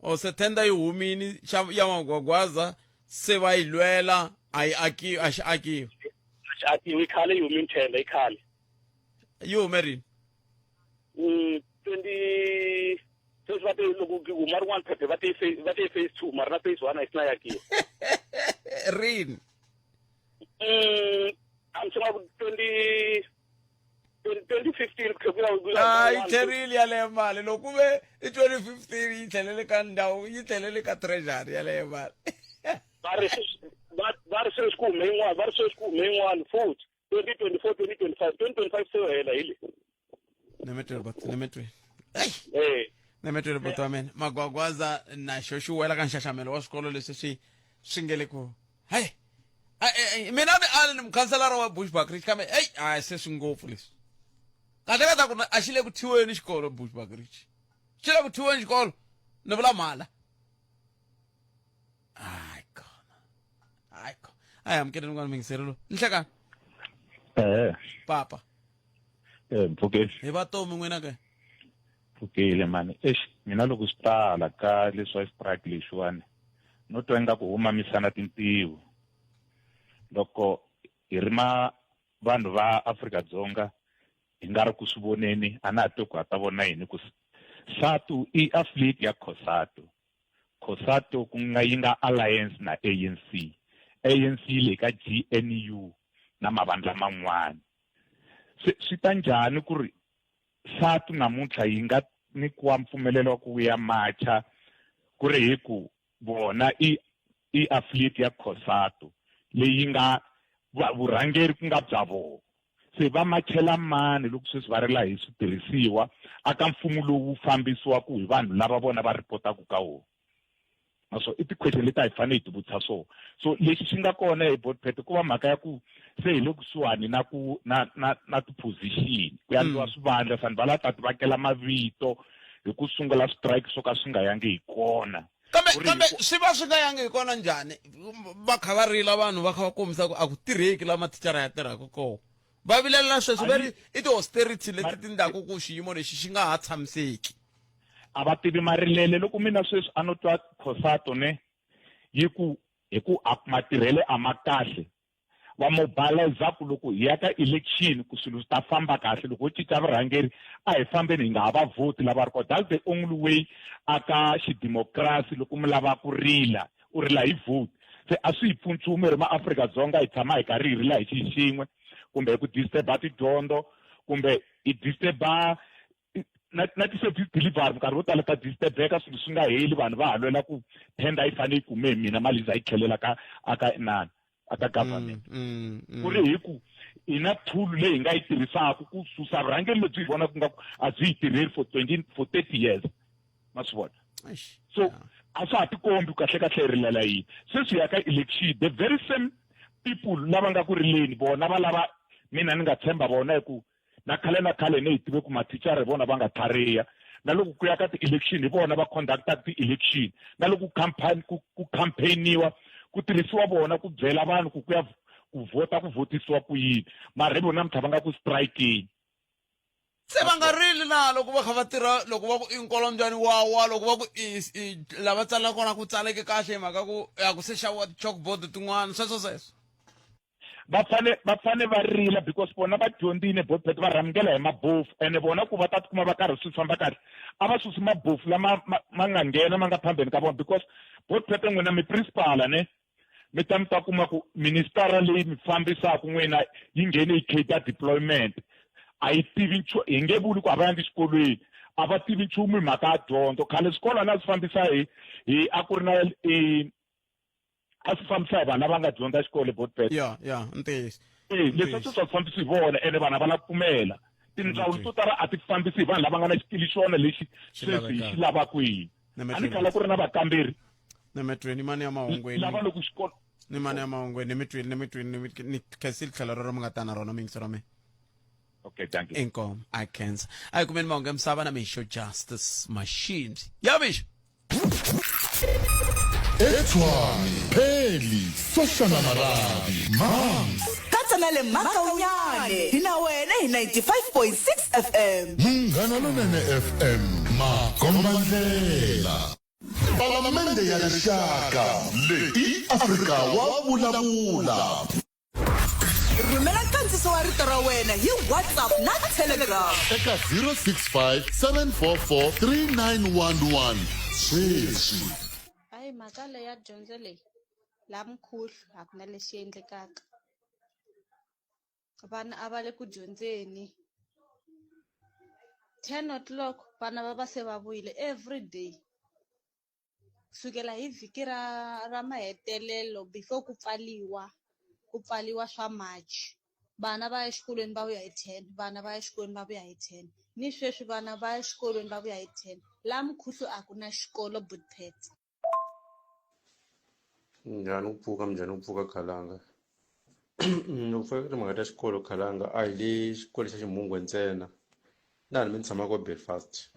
Oh, se tender yi humini xa ya magwagwaza se va yi lwela a yi akiwi a xi akiwi. A xi akiwi i khale yi humini tender i khale. Yi hume rini? 20 sweswi va te loko ku huma rin'wana phephe va te va te phase 2 mara na phase 1 a yi sina yakiwa. Rini? I'm sure ku 20 2015 ku tlhela ku ya yi tlherile yaleyo mali loko ku ve i 2015 yi tlhelele ka ndhawu yi tlhelele ka treasury yaleyo mali va ri va ri sweswi ku hume yin'wana va ri sweswi ku hume yin'wana futhi 2024 2025 2025 se yo hela hi le Nemetwele bot nemetwele eh nemetwele bot wa mina magwagwaza na xo xi wela ka nxaxamelo wa swikolo leswi swi swi nge le ku hey mina ni ali ni mukhanselara wa Bushbuckridge kambe hey a se swi ngopfu leswi kahle ka ta ku a xi le ku thyiweni xikolo Bushbuckridge xi le ku thyiweni xikolo ni vula mhala hayi kona hayi kona a hi amukeleni n'wana mingiseri lowu nhlekani eh papa eh mpfukeni hi va tomi n'wina ke pfukile mani eish mina loko swi tala ka leswa strike lexiwani no twa ingaku ho mamisana tintiho loko hi ri ma vanhu va Afrika-Dzonga hi nga ri ku swi voneni a na ha tivi ku ha ta vona yini ku SATU i affiliate ya COSATU COSATU ku nga yi nga alliance na ANC ANC yi le ka GNU na mavandla man'wana se swi ta njhani ku ri SATU namuntlha yi nga nyikiwa mpfumelelo wa ku ya macha ku ri hi ku vona i i affiliate ya COSATU leyi nga vurhangeri ku nga bya vona se va machela mani loko sweswi va rila hi switirhisiwa aka mfumo lowu fambisiwaka hi vanhu lava vona va ripotaka ka wona naswo i ti-question leti a hi fanele hi ti vutisa swona so lexi xi nga kona hi botpet ku va mhaka ya ku se hi le kusuhani na ku na na na ti-position ku ya ndliwa swivandla vanhu va la ta ti vakela mavito hi ku sungula strike swo ka swi nga yangi hi kona kambe kambe swi va swi nga yangi hi kona njhani va kha va rila vanhu va kha va kombisa ku a ku tirheki la mathicara ya tirhaka kona va vilelela sweswo va ri i ti-austerity leti ti ndlaku ku xiyimo lexi xi nga ha tshamiseki a va tivi marilele loko mina sweswi a no twa khosato ne yi ku hi ku a matirhele a ma kahle va mobilize ku loko hi ya ka election ku swilo swi ta famba kahle loko ho cinca vurhangeri a hi fambeni hi nga ha va vhoti lava ri kona that's the only way aka xidemokirasi loko mi lava ku rila u rila hi vote se a swi hi pfuni nchumu hi ri maafrika-dzonga hi tshama hi karhi hi rila hi xi xin'we kumbe hi ku disturba tidyondzo kumbe hi disturba na na ti-service delivery minkarhi wo tala ta disturbeka swilo swi nga heli vanhu va ha lwela ku tender yi fanele yi kume hi mina mali za yi tlhelela ka aka inani aka government ku ri hi ku hi na tool leyi hi nga yi tirhisaka ku susa vurhangeri lebyi hi vonaka nga ku a byi yi tirheli for 20 for 30 years ma swi vona so a swa ha tikombi kahle kahle hi rilela yini sweswi ya ka election the very same people lava nga ku rileni vona va lava mina ni nga tshemba vona hi ku na khale na khale ne hi tive ku mathicara hi vona va nga tlhariha na loko ku ya ka ti-election hi vona va conductaka ti-election na loko campaign ku ku campaigniwa ku tirhisiwa vona ku byela vanhu ku ku ya ku vhota ku vhotisiwa ku yini mara hi vona namuntlha va nga ku strikeni se va nga rili na loko va kha va tirha loko va ku i nkolombyani wa wa loko va ku i lava tsalaka kona ku tsaleke kahle hi mhaka ku a ku se xaviwa ti-chalkboard tin'wana sweswo sweswo va fane va fane va rila because vona va dyondzile botbet va rhangela hi mabofu ene vona ku va ta tikuma va karhi swi famba kahle a va susi mabofu lama ma nga nghena ma nga phambeni ka vona because botbet n'wina mi principal ne mi ta mi ta kuma ku ministara leyi mi fambisaka n'wina yi nghene yi cater deployment a yi tivi nchumu hi nge vuli ku a va yangi xikolweni a va tivi nchumu hi mhaka ya dyondzo khale swikolo a na swi fambisa hi hi a ku ri na a swi fambisa hi vanhu lava nga dyondza xikolo botbet ya ya ntiyiso e leswi a swi swa fambisi hi vona ene vanhu a va lava pfumela tindzawulo to tala a ti fambisi hi vanhu lava nga na xikili xona lexi sweswi hi xi lavaka hina a ni khala ku ri na vakamberi nemetweni mani ya mahungweni lava loko xikolo ni mani ya mahungweni nemitweni nemitweni ni khensile tlhelo rero mi nga ta na rona miyingiso ra mina okay thank you inkomo i khensa a hi kumeni mahungu ya misava na mixo justice machines ya mixo Etshwane, Pheli, Soshana Marabi, Mams. Katsa na le Makaunyane hi na wena hi 95.6 FM. Munghana Lonene FM, makombandlela. Palamende ya Rixaka, leyi i Afrika wa vulavula. Rhumela nkandziso wa rito ra wena hi WhatsApp na Telegram. Eka 065 744 3911 sweswi. Hayi mhaka leyi ya dyondzo leyi laha Mkhuhlu a ku na lexi endlekaka. Vana a va le ku dyondzeni. 10 o'clock vana va va se va vuyile everyday. Kusukela hi vhiki ra ra mahetelelo before ku pfaliwa ku pfaliwa swa March vana va ya exikolweni va vuya hi 10 vana va ya exikolweni va vuya hi 10 ni sweswi vana va ya exikolweni va vuya hi 10 laha Mkhuhlu a ku na xikolo Bootpet. Njhani ku pfuka minjhani ku pfuka khalanga loko fika ka timhaka ta xikolo khalanga a hi le xikolo xa Ximungwe ntsena na hambi ni tshama ko Belfast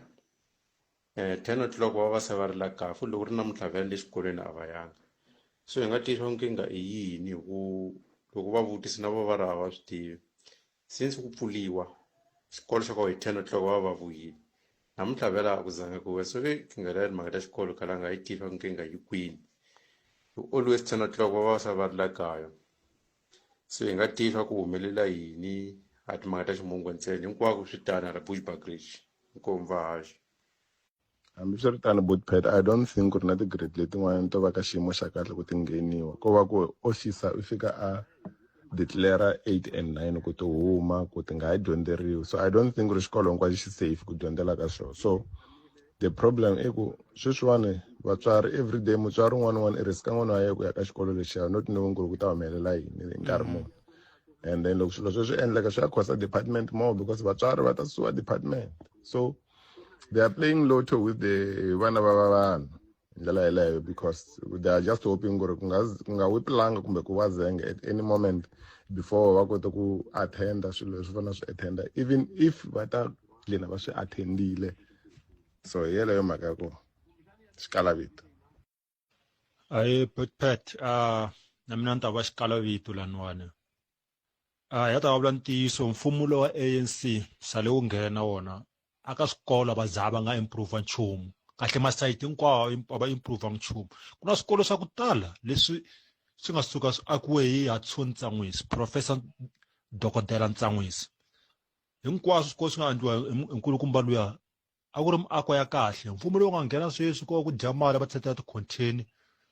10 o'clock va va se va ri la kaya futhi loko ri namuntlha vhele le xikolweni a va yanga so hi nga twisisa nkingha i yini hi ku loko va vutisa na vo va ri a va swi tivi since ku pfuliwa xikolo xa koho hi 10 o'clock va va va vuyile namuntlha vhele a ku zanga ku so e nkingha leya timhaka ta xikolo khalanga yi tiva nkingha yi kwini hi always 10 o'clock va va se va ri la kaya. Se hi nga tivi swa ku humelela yini a timhaka ta ximungo ntsena hinkwako swi tani hala Bushbuckridge. Inkomu vahaxi. Hambiswiritano Bootpad I don't think ku ri na ti-grade letin'wana to va ka xiyimo xa kahle ku ti ngheniwa ko va ku officer u fika a declare 8 and 9 ku ti huma ku ti nga ha dyondzeriwi so I don't think ku ri xikolo hinkwaxo xi safe ku dyondzela ka xona so the problem i ku sweswiwani vatswari everyday mutswari un'wana un'wana i risk n'wana wa yena ku ya ka xikolo lexiya not knowing ku ri ku ta humelela yini hi nkarhi muni and then loko swilo sweswo endleka swi ya costa department more because vatswari va ta suwa department so they are playing lotto with the vana va va vanhu hi ndlela yeleyo because they are just hoping ku ri ku nga ku nga wi pilanga kumbe ku va zenge at any moment before va kota ku attenda swilo leswi fanele swi attenda even if va ta gcina va swi attendile so hi yeleyo mhaka ya ku xikalavito Ahee Botpet na mina ni ta va xikalavito laniwani a ya ta va vula ntiyiso mfumo lowa ANC sale wu nghena wona a ka swikolo va za va nga improve nchumu kahle masayiti hinkwawo a va improve nchumu ku na swikolo swa ku tala leswi swi nga suka swi akiwe hi Hudson Ntsan'wisi professor dokodela Ntsan'wisi hinkwaswo swikolo swi nga endliwa hi nkulukumba luya A ku ri miako ya kahle. Mfumo lowu nga nghena sweswi ko va ku dya mali va tsetela tikhontheni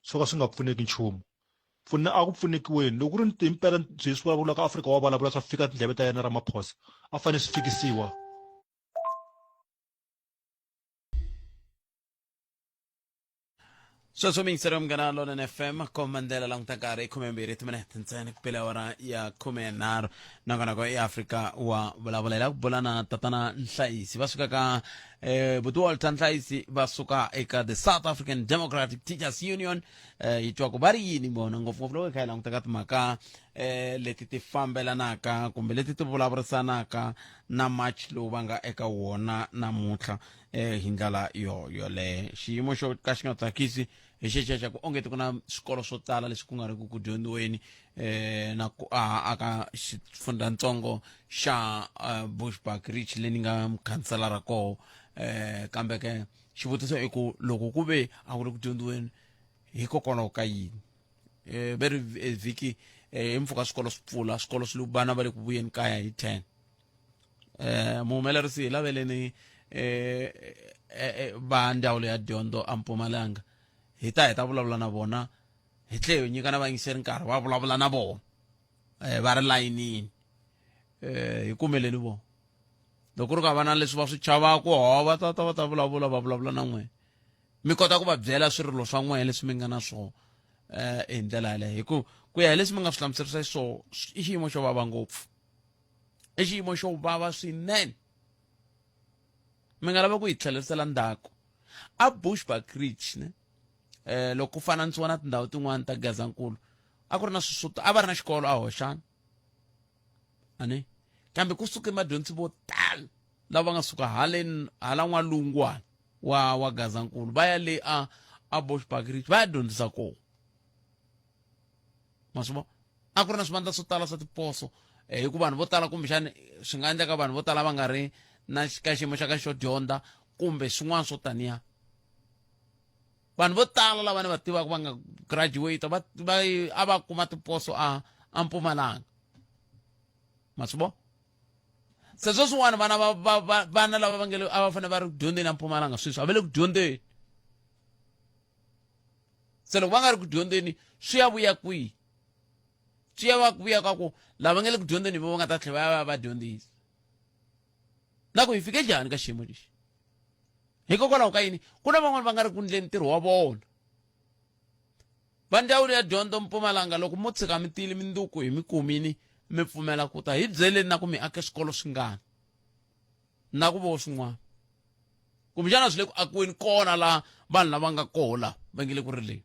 swo ka swi nga pfuneki nchumu. Pfuna a ku pfunekiweni loko ku ri himpela sweswi vulavulaka Afrika wa vulavula swa fika tindleve ta yena Ramaphosa a fanele swi fikisiwa. Sweswo miyingiseri munghana lonene fm komandela languta nkarhi i 12 timinete ntsena ku pela awara ya 13 nongonoko i afrika wa vulavula hi la ku bula na tatana nhlayisi va suka ka eh, buti walter nhlayisi va suka eka the South African Democratic Teachers Union eh, hi twa ku va ri yini vona ngopfungopfu loko hi kha hi languta ka timhaka eh, leti ti fambelanaka kumbe leti ti vulavurisanaka na march lowu va nga eka wona namuntlha eh, hi ndlela yo yoleyo xiyimo xo ka xi nga tsakisi hi xexiya xa ku onge ti ku na swikolo swo tala leswi ku nga ri ku ku dyondziweni eh, na ku a aka xifundzantsongo xa uh, Bushbuck Ridge leyi ni nga mukhanselara koho eh, kambe ke xivutiso i ku loko ku ve a ku ri ku dyondziweni hikokwalaho ka yini eh, ve ri vhiki eh, hi mpfhuka swikolo swi pfula swikolo swi le vana va le ku vuyeni kaya hi 10 eh muhumelerisi hi laveleni eh, eh, eh va ndzawulo ya dyondzo a Mpumalanga hi ta hi ta vulavula na vona hi tlhe hi nyika na vayingiseri nkarhi va vulavula na vona eh va ri layinini eh hi kumeleni vona loko ku ri ka va na leswi va swi chavaku ho va ta ta va ta vulavula va vulavula na n'wina mi kota ku va byela swirilo swa n'wina leswi mi nga na swona eh hi ndlela yaleyo hi ku ku ya hi leswi mi nga swi hlamuserisa xiswona i xiyimo xo vava ngopfu i xiyimo xo vava swinene mi nga lava ku yi tlherisela ndzhaku a Bushbuckridge ne eh loko ku fananisiwa na tindhawu tin'wana ta Gazankulu a ku ri na swisuto a va ri na xikolo a Hoxana ani kambe ku suke vadyondzi vo tala lava nga suka haleni hala n'walungwana wa wa Gazankulu va ya le a a Bushbuckridge va ya dyondzisa kona ma swi vona a ku ri na swivandla swo tala swa tiposo eh, hi ku vanhu vo tala kumbexani swi nga endleka vanhu vo tala va nga ri na ka xiyimo xa ka xo dyondza kumbe swin'wana swo taniya vanhu vo tala lava ni va tivaka va nga graduate va, va a va kuma tiposo a a Mpumalanga ma swi vona se sweswiwani vana va, va, va, vana lava va nge a va fanele va ri ku dyondzeni a Mpumalanga sweswi a va le ku dyondzeni se loko va nga ri ku dyondzeni swi ya vuya kwihi swi ya va vuya ka ku lava nga le ku dyondzeni vo va nga ta tlhela va ya va ya va dyondzisa na ku hi fike njhani ka xiyimo lexi hikokwalaho ka yini ku na van'wani va nga ri ku ndleni ntirho wa vona va ndzawulo ya dyondzo Mpumalanga loko mo tshika mi tile minduku hi mi kumini mi pfumela ku ta hi byeleni na ku mi ake swikolo swingani na ku vo swin'wana kumbexana swi le ku akiweni kona laha vanhu lava nga koho laha va nge le ku rileni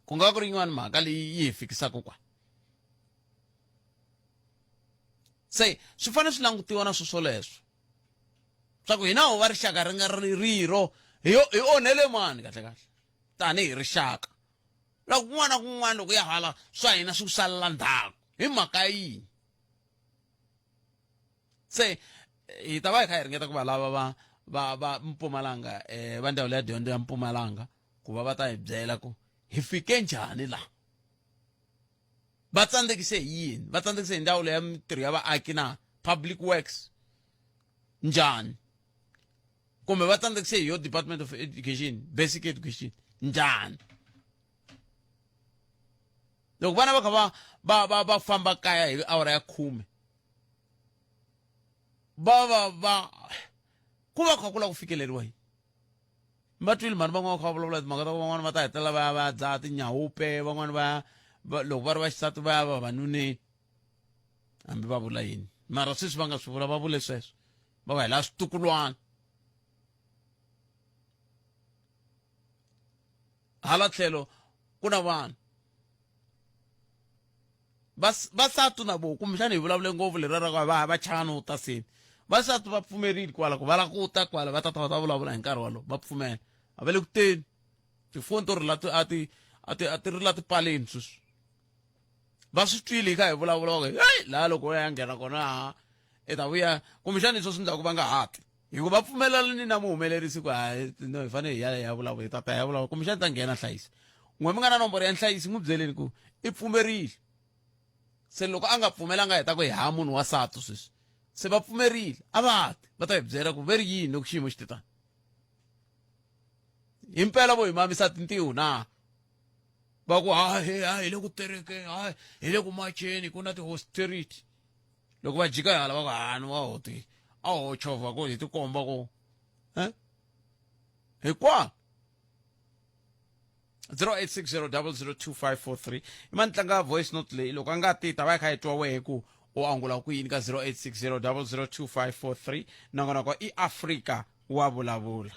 ku nga ku ri yin'wana mhaka leyi yi hi fikisaka kwa se swi fanele swi langutiwa na swo swoleswo swa ku hina ho va rixaka ri nga ri riro hi hi onhele mani kahle kahle tanihi rixaka loko kun'wana na kun'wana loko ya hala swa hina swi salela ndzhaku hi mhaka yini se hi ta va hi kha hi ringeta ku va lava va va va Mpumalanga eh va ndzawulo ya dyondzo ya Mpumalanga ku va va ta hi byela ku hi fike njhani la. Va tsandzekise hi yini? Va tsandzekise hi ndzawulo ya mintirho ya vaaki na public works njhani? Kumbe va tsandzekise hi yo department of education, basic education njhani? Loko vana va kha va va va va famba kaya hi awara ya khume va va va ku va kha ku lava ku fikeleriwa yini? Va twile mhani van'wana va kha va vulavula timhaka ta ku van'wana va ta hetelela va ya va ya dzaha tinyawupe, van'wana va ya loko va ri vaxisati va ya vavanuneni hambi va vula yini mara sweswi va nga swi vula va vule sweswo va va hi laha switukulwana hala tlhelo ku na vanhu vasati na vo kumbexana hi vulavule ngopfu leriya ra ku va va chava no ta seni vasati va pfumerile kwala ku va lava ku ta kwala va tata va ta vulavula hi nkarhi wolowo va pfumela a va le ku teni tifoni to rila a ti a ti a ti rila tipaleni sweswi va swi twile hi kha hi vulavula va ku heyi laha loko u ya nghena kona ha i ta vuya kumbexana hi swo swi endlaku va nga ha ti hikuva va pfumelelani na muhumelerisi ku hayi no hi fanele hi ya hi ya vulavula hi tata hi ya vulavula kumbexana ta nghena hlayisi n'we mi nga na nomboro ya nhlayiso n'wi byeleni ku i pfumerile se loko a nga pfumelanga hi ta ku hi ha munhu wa sati sweswi se va pfumerile a va ti va ta hi byela ku ve ri yini loko xiyimo xi te tani himpela vo hi mamisa tintiho na va ku hayi hi le ku terekeni hayi hi le ku macheni ku na ti-austerity loko va jika hala va ku hani wa ho ti a ho chovha ku hi tikomba ku eh hikwalo 0860002543 i mani tlanga voice note leyi loko a nga ti ta va yi kha yi twa wehe ku u angula ku yini ka 0860002543 nongonoko i Afrika wa vulavula.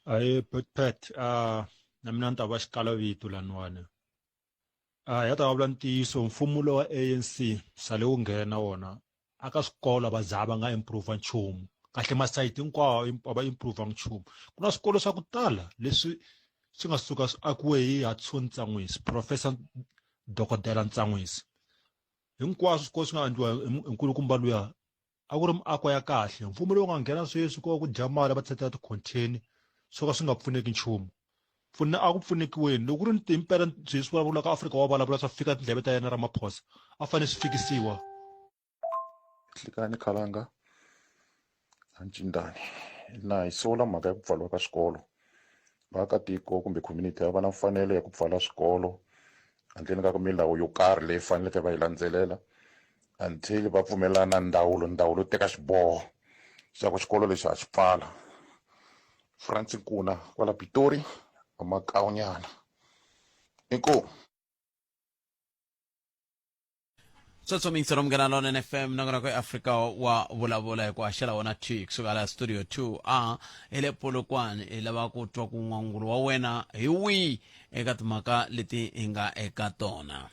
Ahe Pet na mina ni ta va xikalavito laniwani. A ya ta vulavula ntiyiso mfumo lowa ANC sale wu nghena wona a ka swikolo va za va nga improve nchumu kahle masayiti hinkwawo a va improve nchumu ku na swikolo swa ku tala leswi swi nga suka swi akiwe hi Hudson Ntsan'wisi professor dokodela Ntsan'wisi hinkwaswo swikolo swi nga endliwa hi nkulukumba luya A ku ri miako ya kahle. Mfumo lowu nga nghena sweswi ko va ku dya mali va tshetela tikhontheni swo ka swi nga pfuneki nchumu. Pfuna a ku pfunekiweni loko ku ri himpela sweswi vulavulaka Afrika wa vulavula swa fika tindleve ta yena Ramaphosa a fanele swi fikisiwa. Nhlikani Khalanga a Ncindani na hi sola mhaka ya ku pfariwa ka swikolo vaakatiko kumbe community a va na mfanelo ya ku pfala swikolo handleni ka milawu yo karhi leyi faneleke va yi landzelela until va pfumelana ndzawulo ndzawulo yi teka xiboho xa ku xikolo lexi ha xi pfala France Nkuna kwala Pitori amakawunyana inkomu Sweswo miyingiselo munghana lonene FM nongonoko eAfrika wa vulavula hi ku haxela wona 2 kusuka la studio 2 a hi le Polokwane hi lava ku twa ku n'wangulo wa wena hi wihi eka timhaka leti hi nga eka tona.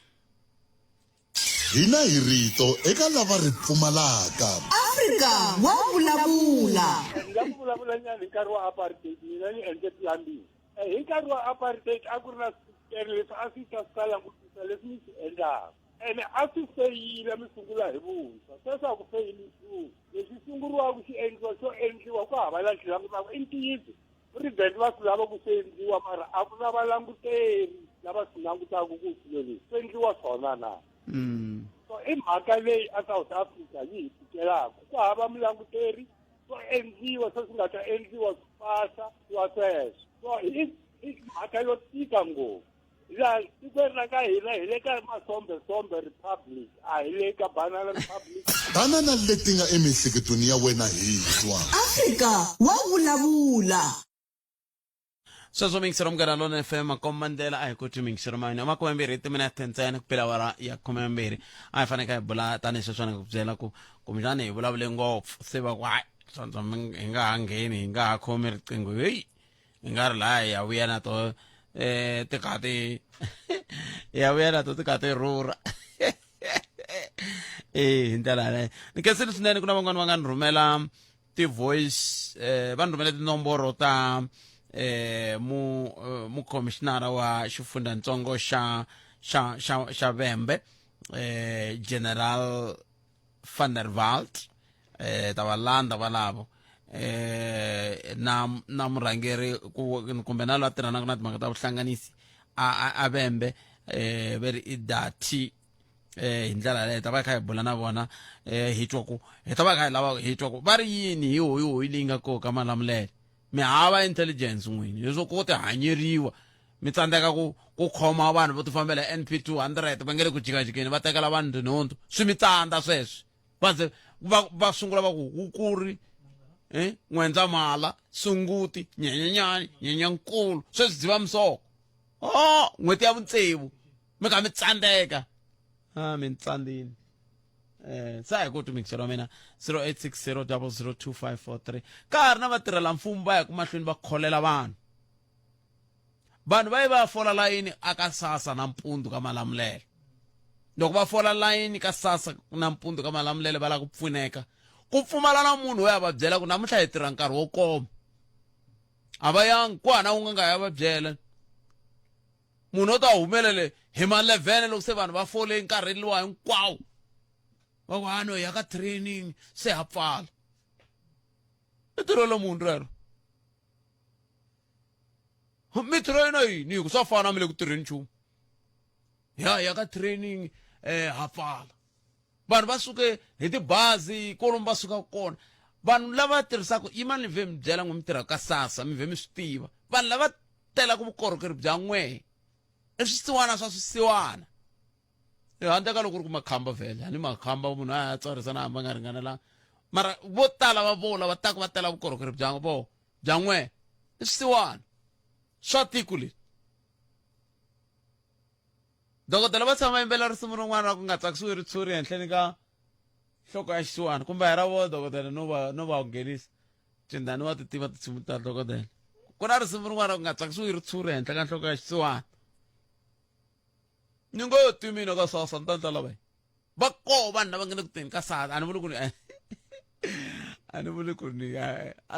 Hina hi rito eka lava ri pfumalaka. Afrika wa vulavula. Ni la ku vulavula nyana hi nkarhi wa apartheid mina ni endle plumbing eh, hi nkarhi wa apartheid a ku ri na switere leswi a swi ta swi ta langutisa leswi mi swi endlaka ene a swi feyila mi sungula hi vuntshwa sweswo a ku feyili nchumu leswi sunguriwaka xi endliwa xo endliwa ku hava la xi langutaka i ntiyiso President va swi lava ku swi endliwa mara a ku na valanguteri lava swi langutaka ku swilo leswi swi endliwa swona na mm. so i mhaka leyi a South Africa yi hi tikelaka ku hava mulanguteri swo endliwa swo swi nga ta endliwa swi pasa swa sweswo so i mhaka yo tika ngopfu laha tikweni ra ka hina hi le ka masombesombe republic a hi le ka banana republic Tana na leti nga emiehleketweni ya wena hi twa. Afrika wa vulavula. Sweswo miyingiselo munghana lona FM makomba ndlela a hi ku twi miyingiselo ma makumembirhi timinete ntsena ku pela awara ya khumembirhi a hi faneke hi bula tanihi sweswi ni ku byela ku kumbexana hi vulavule ngopfu se va ku hayi swantswa hi nga ha ngheni hi nga ha khomi riqingho heyi hi nga ri laha hi ya vuya na to eh ti kha ti ya vuya na to ti kha ti rhurha eh hi ndlela yaleyo ni khensile swinene ku na van'wani va nga ni rhumela ti-voice eh va ni rhumela tinomboro ta eh mu eh, mukhomishinara wa xifundzhantsongo xa xa xa xa Vhembe eh General van der Walt eh ta va landza valavo eh na na murhangeri kumbe na loyi a tirhanaka na timhaka ta vuhlanganisi a a Vhembe. eh ve ri i dati eh hi ndlela yaleyo hi ta va hi kha hi bula na vona eh hi twa ku hi ta va hi kha hi lava hi twa ku va ri yini hi hoyihoyi leyi nga koho ka malamulele mi hava intelligence n'wini leswo ko ti hanyeriwa mi tsandzeka ku ku khoma vanhu vo tifambela NP 200 va nge le ku jikajikeni va tekela vanhu tinhundzu swi mi tsandza sweswi va ze va va sungula va ku wukuri eh n'wendzamhala sunguti nyenyenyani nyenyankulu sweswi dzivamisoko oh n'hweti ya vutsevu mi kha mi tsandzeka a mi ni tsandzini eh sa hi ku tumikisela wa mina 0860002543 ka ha ri na vatirhela-mfumo va ya ku mahlweni va kholela vanhu vanhu va ye va ya fola layini aka sasa nampundzu ka malamulele loko va fola layini ka sasa nampundzu ka malamulele va lava ku pfuneka ku pfumala na munhu wo ya va byela ku namuntlha hi tirha nkarhi wo koma a va yangi ku hana un'we nga ya va byela munhu o ta humelele hi ma 11 loko se vanhu va fole nkarhi luwa hinkwawo va ku hano ya ka training se ha pfala i tirhelo munhu rero mi traina yini hi ku swa fana mi le ku tirheni nchumu ya ya ka training eh ha pfala vanhu va suke hi tibazi kolomu va suka kona vanhu lava tirhisaka yimani ni vhe mi byela n'we mi tirhaka ka sasa mi vhe mi swi tiva vanhu lava telaka vukorhokeri bya n'we i swisiwana swa swisiwana handle ka loko ri ku makhamba vhele a ni makhamba munhu a ya tsarisa na hamba nga ringanelanga mara vo tala va vo lava taka va tela vukorhokeri bya vo bya n'we i swisiwana swa tiko leri dokodela va tshama yimbelela risimu rin'wana ra ku nga tsakisiwi ritshuri henhleni ka nhloko ya xisiwana kumbe hi ra vo dokodela no va no va nghenisa cindani wa ti tiva tinsimu ta dokodela ku na risimu rin'wana ra ku nga tsakisiwi ritshuri henhla ka nhloko ya xisiwana ni ngo ti mina ka sasa ni ta ndlela va va koho vanhu lava nga le ku teni ka sasa a ni vuli ku ni a ni vuli ku ni a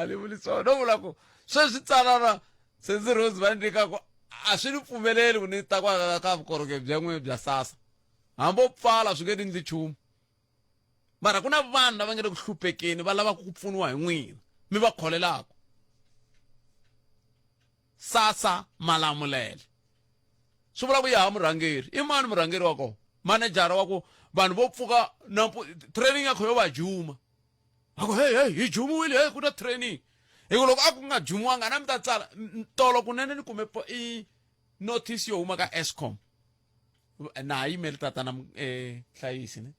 ni vuli swona no vula ku sweswi tsalana senzi rose va nyika ku a swi ni pfumeleli ku ni ta kwa ka vukorhokeri bya n'wina bya sasa hambi o pfala swi nge ni ndli nchumu mara ku na vanhu lava nga le ku hluphekeni va lavaka ku pfuniwa hi n'wina mi va kholelaka sasa malamulele swi vula ku ya ha murhangeri i mani murhangeri wa kona manejara wa ku vanhu vo pfuka na training ya kho yo va juma va ku hey hey hi jumiwile hey ku na training hi ku loko a ku nga jumiwanga na mi ta tsala tolo kunene ni kume i notice yo huma ka escom na ha yimeli tatana eh hlayisi ne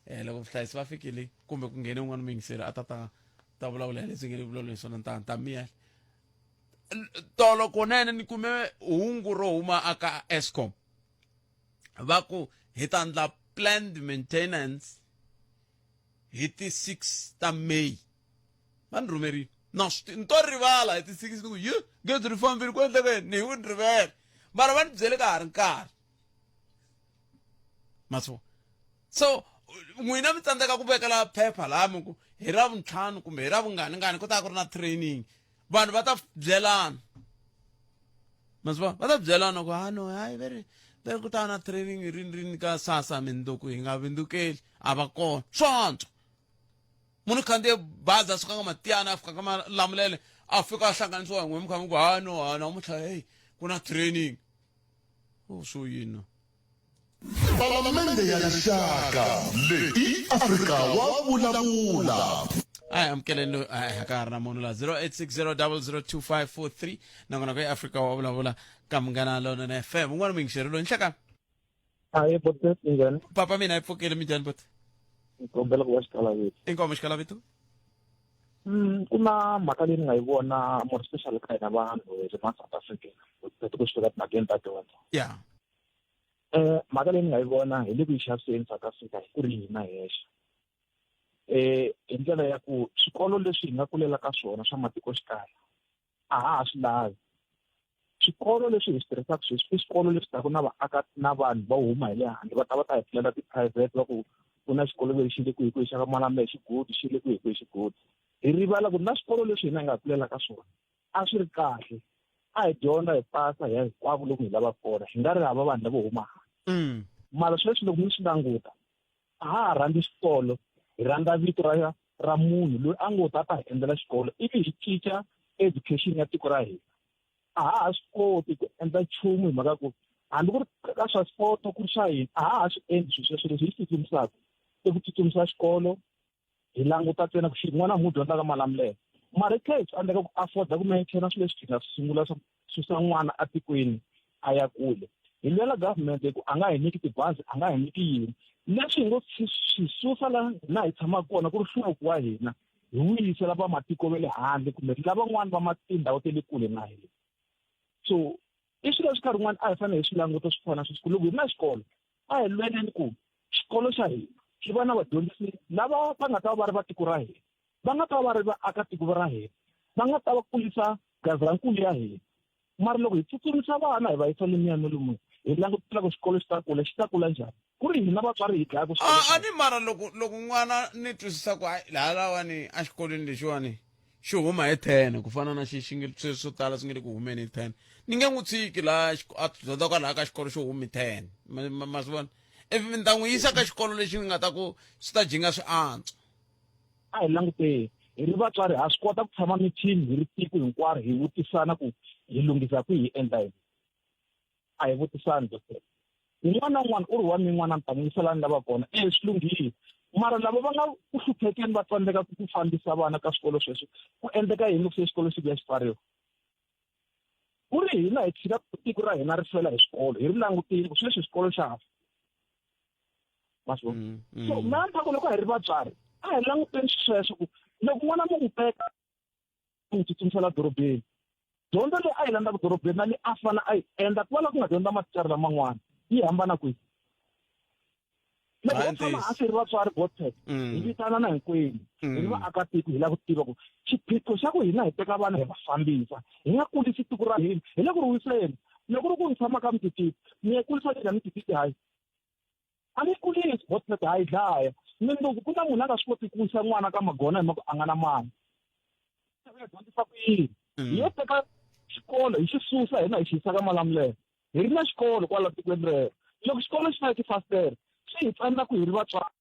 eh loko vuhlayisi va fikile kumbe ku nghene un'wana muyingiseri a ta ta ta vulavula hi leswi nge le vulavuleni swona ta ta miyela tolo kunene ni kume hungu ro huma aka escom va ku hi ta ndla planned maintenance hi ti 6 ta may va ni rhumerile na swi ni to rivala hi ti 6 ni ku yi gezi ri fambile ku endleka yini ni hi ku ni rivele mara va ni byele ka ha ri nkarhi ma swi so n'wina mi tsandzeka ku vekela phepha laha mi ku hi ra vuntlhanu kumbe hi ra vungani ngani ku ta ku ri na training vanhu va ta byelana ma swi vona va ta byelana ku ha no hayi ve ri ve ri ku ta na training rini rini ka sasa mindzuku hi nga vindzukeli a va kona swo antswa munhu khandziye bazi a suka ka matiyana a fika ka malamulele a fika a hlanganisiwa hi n'we mi kha mi ku ha no ha namuntlha heyi ku na training o swo yini na Palamende ya Rixaka leyi i Afrika wa vulavula. a hi amukeleni loyi a ka ha ri na munhu la 0860002543 nakona ku eafrika wa vulavula ka munghana lonene fm un'wana muyingiseri loyi nhlekani Aye, bhuti minjhani? Papa mina hi pfukile minjhani bhuti? Ni kombela ku va xikalavitu. Inkomu xikalavitu. Ku na mhaka leyi ni nga yi vona more especially ka hina vanhu hi ri ma South African loko swi fika timhakeni ta dyondzo. Yeah. Eh mhaka leyi ni nga yi vona hi le ku yi xaviseni South Africa hi ku ri hina hexe. Eh hi ndlela ya ku swikolo leswi hi nga kulela ka swona swa matikoxikaya a ha ha swi lavi. Swikolo leswi hi swi tirhisaka sweswi i swikolo leswi taka na vaaka na vanhu va huma hi le handle va ta va ta hi pfulela ti-private va ku ku na xikolo lexi le kwihi kwihi xa ka Malambe hi xigodi xi le kwihi kwihi xigodi. Hi rivala ku na swikolo leswi hina hi nga kulela ka swona a swi ri kahle a hi dyondza hi pasa hi ya hinkwako lomu hi lavaka kona hi nga ri hava vanhu lavo huma handle. Mara sweswi loko mi swi languta a ha ha rhandzi xikolo hi rhandza vito ra ra munhu loyi a ngo ta ta hi endlela xikolo ivi hi cinca education ya tiko ra hina a ha ha swi koti ku endla nchumu hi mhaka ku Hambi ku ri ka swa sport ku ri swa yini, a ha ha swi endli swilo sweswo. Leswi hi swi tsutsumisaka i ku tsutsumisa xikolo, hi languta ntsena ku xin'wana mu dyondza ka Malamulele, mara hi tlhela hi tsandzeka ku afforda ku maintaina swilo leswi hi nga swi sungula swa susa n'wana atikweni a ya kule. Hi lwela government hi ku a nga hi nyiki tibazi, a nga hi nyiki yini. Leswi hi ngo swi susa la hina hi tshamaka kona ku ri hluvuko wa hina, hi wu yisela va matiko va le handle kumbe lavan'wana va tindhawu ta le kule na hina. So i swilo leswi nkarhi wun'wana a hi fanele hi swi languta swi fana sweswi ku loko hi ri na xikolo, a hi lweleni ku xikolo xa hina xi va na vadyondzisi lava va nga ta va va ri va tiko ra hina, va nga ta va ri vaakatiko ra hina, va nga ta va kulisa gazankulu ya hina. Mara loko hi tsutsumisa vana hi va yisa lemiya na lomuya, hi langutela ku xikolo xi ta kula, xi ta kula njhani ku ri hina vatswari hi dlaya ku xikolo? A ni mara loko n'wana ni twisisa ku hayi lahalawani exikolweni lexiwani xi huma hi 10, ku fana na xi xi nge sweswi swo tala swi nge le ku humeni hi 10, ni nge n'wi tshiki laha a dyondza kwalaha ka xikolo xo humi 10. Ma swi vona, ivi ni ta n'wi yisa ka xikolo lexi ni nga ta ku swi ta jinga swi antswa. A hi languteni hi ri vatswari, ha swi kota ku tshama mithini hi ri tiko hinkwaro hi vutisana ku hi lunghisa kwihi, hi endla yini. A hi vutisani, doctor. Un'wana na un'wana u ri wa mi n'wana ni ta n'wi yisa laha ni lavaka kona. E swi lunghile, mara lava va nga ku hluphekeni va tsandzeka ku fambisa vana ka swikolo sweswo, ku endleka yini loko se xikolo xi vuya xi pfariwa? Ku ri hina hi tshika tiko ra hina ri fela hi swikolo, hi ri langutile ku sweswi xikolo xa fa. Ma swi vona? So mina ni ta ku loko hi ri vatswari a hi languteni sweswo ku loko n'wana mo n'wi teka n'wi tsutsumisela dorobeni, dyondzo leyi a yi landzaka dorobeni na leyi a fana a yi endla ku va la ku nga dyondza mathicara laman'wana yi hambana kwihi? Loko ho tshama hansi hi ri vatswari botset, hi vitanana hinkwenu hi ri vaakatiko, hi lava ku tiva ku xiphiqo xa ku hina hi teka vana hi va fambisa, hi nga kulisi tiko ra hina, hi le ku ri wiseni. Loko ri ku ni tshama ka Mtititi, ni ya kulisa njhani Mtititi? Hayi, a ni kulisi botset, hayi dlaya mindzuku. Ku na munhu a nga swi koti ku wisa n'wana ka Magona hi mhaka a nga na mali, u ya dyondzisa ku yini? Hi yo teka xikolo hi xi susa hina hi xi yisa ka Malamulele, hi ri na xikolo kwala tikweni rero. Loko xikolo xi na tifasitere, swi hi tsandza ku hi ri vatswari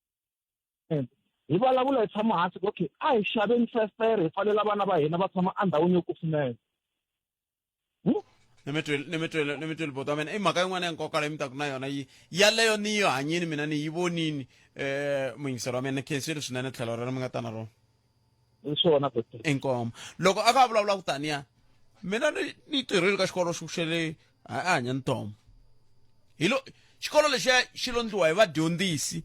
hi vulavula, hi tshama hansi ku okay, a hi xaveni festere hi pfalela vana va hina va tshama endhawini yo kufumela. Ni mi twile, ni mi twile, ni mi twile buti wa mina. I mhaka yin'wana ya nkoka leyi mi taku na yona yi yaleyo, ni yi hanyini mina, ni yi vonini. Muyingiseri wa mina, ni khensile swinene tlhelo rero mi nga ta na rona. Hi swona, buti. Inkomo loko a ka vulavula ku taniya, mina ni tirhile ka xikolo xo xa le a hanya ntomo hi lo xikolo lexiya xi lo ndliwa hi vadyondzisi,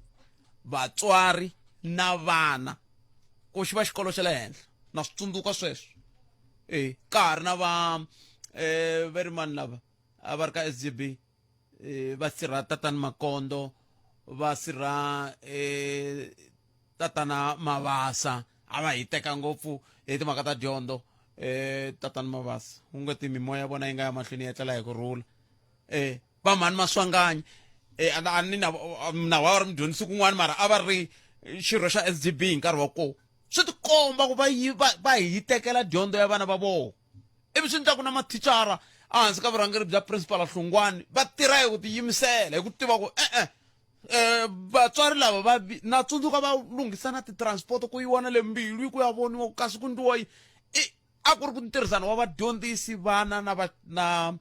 vatswari na vana ku xi va xikolo xa le henhla. Na swi tsundzuka sweswo e ka ha ri na va ve ri mani lava a va ri ka SGB, va sirha tatani Makondo, va sirha tatana Mavasa. A va hiteka ngopfu hi timhaka ta dyondzo. Tatana Mavasa, u nga ti mimoya ya vona yi nga ya mahlweni ya tlela hi ku rhula. Va mhani Maswanganyi, a ni na na wa ri mudyondzisi kun'wana, mara a va ri xirho xa SGB hi nkarhi wa kona. Swi tikomba ku va yi va va hitekela dyondzo ya vana va vona, ivi swi endla ku na mathicara ehansi ka vurhangeri bya principal Hlungwani va tirha hi ku tiyimisela, hi ku tiva ku e-e vatswari lava va na tsundzuka va lunghisa na ti-transport ku yiwa na le Mbilwi ku ya voniwa ku kasi ku ndliwa yi i a ku ri ku ntirhisano wa vadyondzisi, vana na va na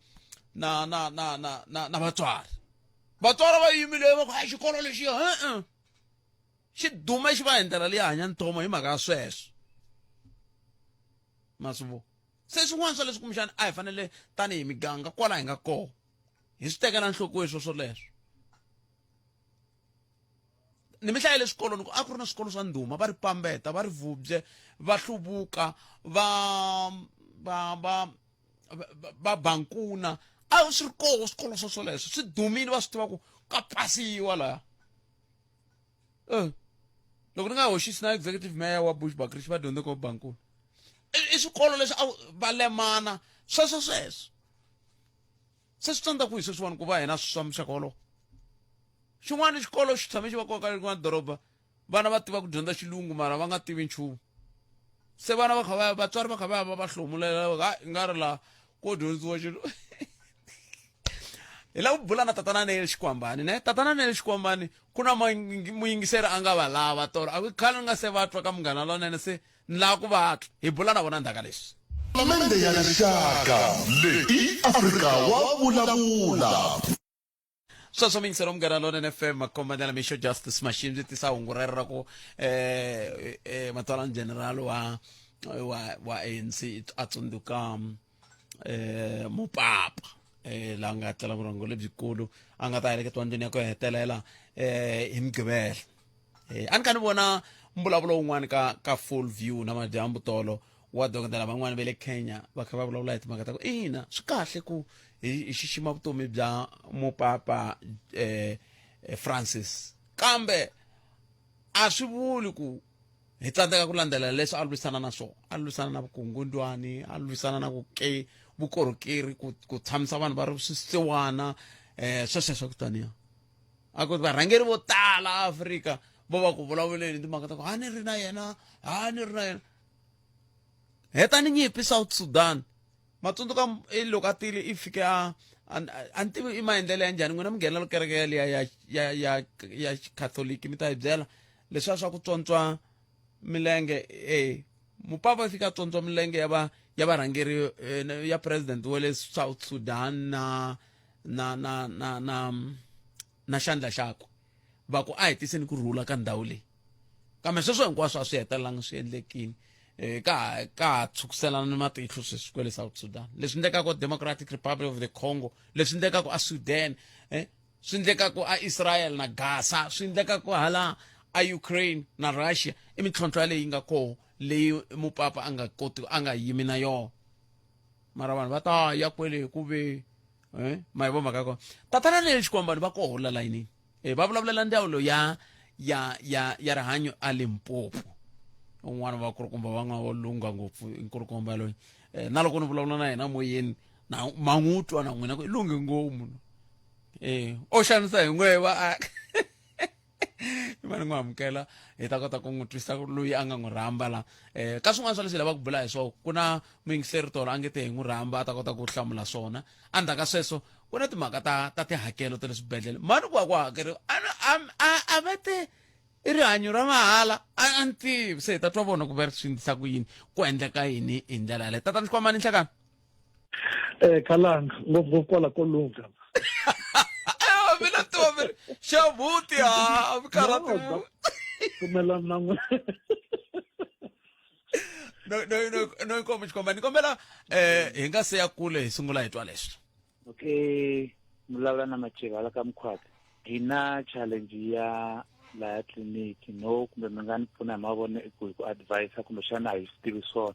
na na na na na na vatswari. Vatswari va yimile va ku hayi xikolo lexiya e-e xi dume xi va hi ndlela leyi hanya nthomo hi mhaka ya sweswo. Ma swi vo se swin'wana swa leswi kumbexana a hi fanele tanihi miganga kwala hi nga kona hi swi tekela nhlokweni swo swoleswo. Ni mi hlayele swikolo ni ku a ku ri na swikolo swa ndhuma, va ri Pambeta, va ri Vubye, va Hluvuka, va Bankuna, a swi ri koho swikolo swo swoleswo swi dumile, va swi tiva ku ka pasiwa laya. Loko ni nga hoxisi na executive mayor wa Bushbuckridge va dyondze ko Bankuna. I swikolo leswi a va lemana sweswo sweswo. Se swi tsandza ku hi sweswiwani ku va hina swa muxaka wolowo. Xin'wana xikolo xi tshame xi va koka rin'wana doroba, vana va tiva ku dyondza xilungu mara va nga tivi nchumu. Se vana va kha va vatswari va kha va ya va va hlomulela, ha i nga ri laha ko dyondziwa xilo. Hi lava ku bula na tatana Nel Xikwambani, ne tatana Nel Xikwambani, ku na muyingiseri a nga va lava tolo, a ku khale ni nga se va twa ka Munghana Lonene, se ni lava ku va twa, hi bula na vona ndzhaku ka leswi. Palamende ya Rixaka leyi i Afrika wa vulavula. Sweswo miyingiselo Munghana Lonene FM makombandlela mixo Justice Machine byi tisa hungu rero ra ku eh eh matsalani general wa wa wa ANC a tsundzuka eh mupapa eh la nga tlela vurhongo lebyikulu a nga ta heleketiwa ndlwini ya ku hetelela eh hi mugqivela. Eh a ni kha ni vona mbulavulo wun'wana ka ka full view na madyambu tolo wa dokodela van'wana va le Kenya va kha va vulavula hi timhaka ta ku ina swi kahle ku hi xixima vutomi bya mupapa eh, eh Francis kambe a swi vuli ku hi tsandzeka ku landzelela leswi a lwisana na swona a lwisana na vukungundwani a lwisana na ku ke vukorhokeri ku ku tshamisa vanhu va ri swisiwana eh sweswo ku taniya a ku varhangeri vo tala Afrika vo va ku vulavuleni timhaka ta ku a ni ri na yena a ni ri na yena hetani nyimpi South Sudan ma tsundzuka i loko a tile i fike a a ni tivi i maendlelo ya njhani n'wina mi nghenela kereke yaliya ya ya ya ya Catholic mi ta hi byela leswiya swa ku tswontswa milenge e mupapa i fika a tswontswa milenge ya va ya varhangeri eh, ya president wa le South Sudan na na na na na na xandla xakwe va ku a hi tiseni ku rhula ka ndhawu leyi kambe sweswo hinkwaswo a swi hetelelanga swi endlekile um ka ha ka ha tshukiselana ni matihlo sweswi kwele South Sudan leswi endlekaka Democratic Republic of the Congo leswi endlekaka a Sudan eh swi endlekaka a Israel na Gaza swi endlekaka hala a Ukraine na Russia i mintlhontlho yaleyi yi nga koho leyi mupapa a nga koti a nga yimi na yona mara vanhu va ta ya kwele ku ve eh ma yi vo mhaka ya kona tatana leyi xikwambani va koho la layinini eh va vulavulela ndzawulo ya ya ya ya rihanyo a Limpopo un'wana va kulukumba va nga wo lungha ngopfu nkulukumba loyi eh, na loko ni vulavula na yena moyeni na ma n'wi twa na n'wina ku i lunghe ngopfu munhu eh o xanisa hi n'we va a va ni n'wi amukela hi ta kota ku n'wi twisa loyi a nga n'wi rhamba la um ka swin'wana swa leswi hi lavaka ku bula hi swona ku na muyingiseri tolo a nge te hi n'wi rhamba a ta kota ku hlamula swona endzhaku ka sweswo ku na timhaka ta ta tihakelo ta le swibedhlele mani ku va ku hakeriwa a va te i rihanyo ra mahala a a ni tivi se hi ta twa vona ku va ri swi endlisa ku yini ku endleka yini hi ndlela yaleyo tatana xikwamani nhlekani eh khalanga ngopfungopfu kwala ko lungha mina tiva mi ri xabuti ha mi karhati pfumelana na n'we no no no no inkomu xikomba ni kombela eh hi nga se ya kule hi sungula hi twa leswi okay vulavula na maceva la ka mkhwata hi na challenge ya laya tliliniki no kumbe mi nga ni pfuna hi mavona ku hi ku advise kumbexana a hi swi tivi swona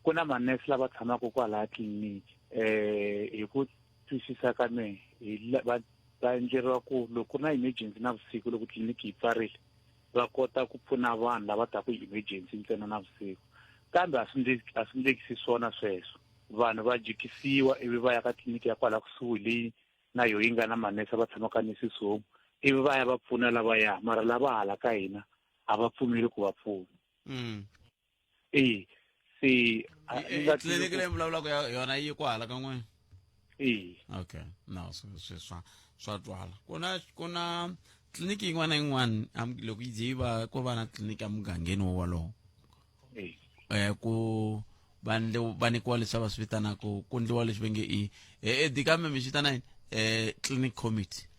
ku na manese lava tshamaka kwalaya tliliniki eh hi ku twisisa ka mehe hi va va endleriwa ku loko ku ri na emergency navusiku loko tliliniki yi pfarile va kota ku pfuna vanhu lava taka hi emergency ntsena navusiku kambe a swi a swi ndlekisi swona sweswo vanhu va jikisiwa ivi va ya ka tliliniki ya kwala kusuhi leyi na yo yi nga na manese va tshamaka nurses home ivi va ya va pfuna lavaya mara lava hala ka hina a va pfumeli ku va pfuna e se tliliniki leyi vulavulaka ya yona yi kwahala ka n'wina e okay no swi swa swa twala ku na ku na tliliniki yin'wana na yin'wana loko yi ze yi va ku va na tliliniki emugangeni wo wolowo eh ku va va nyikiwa leswi va swi vitanaka ku ndliwa leswi va nge i eh dikambe mi swi vitana yini eh clinic committee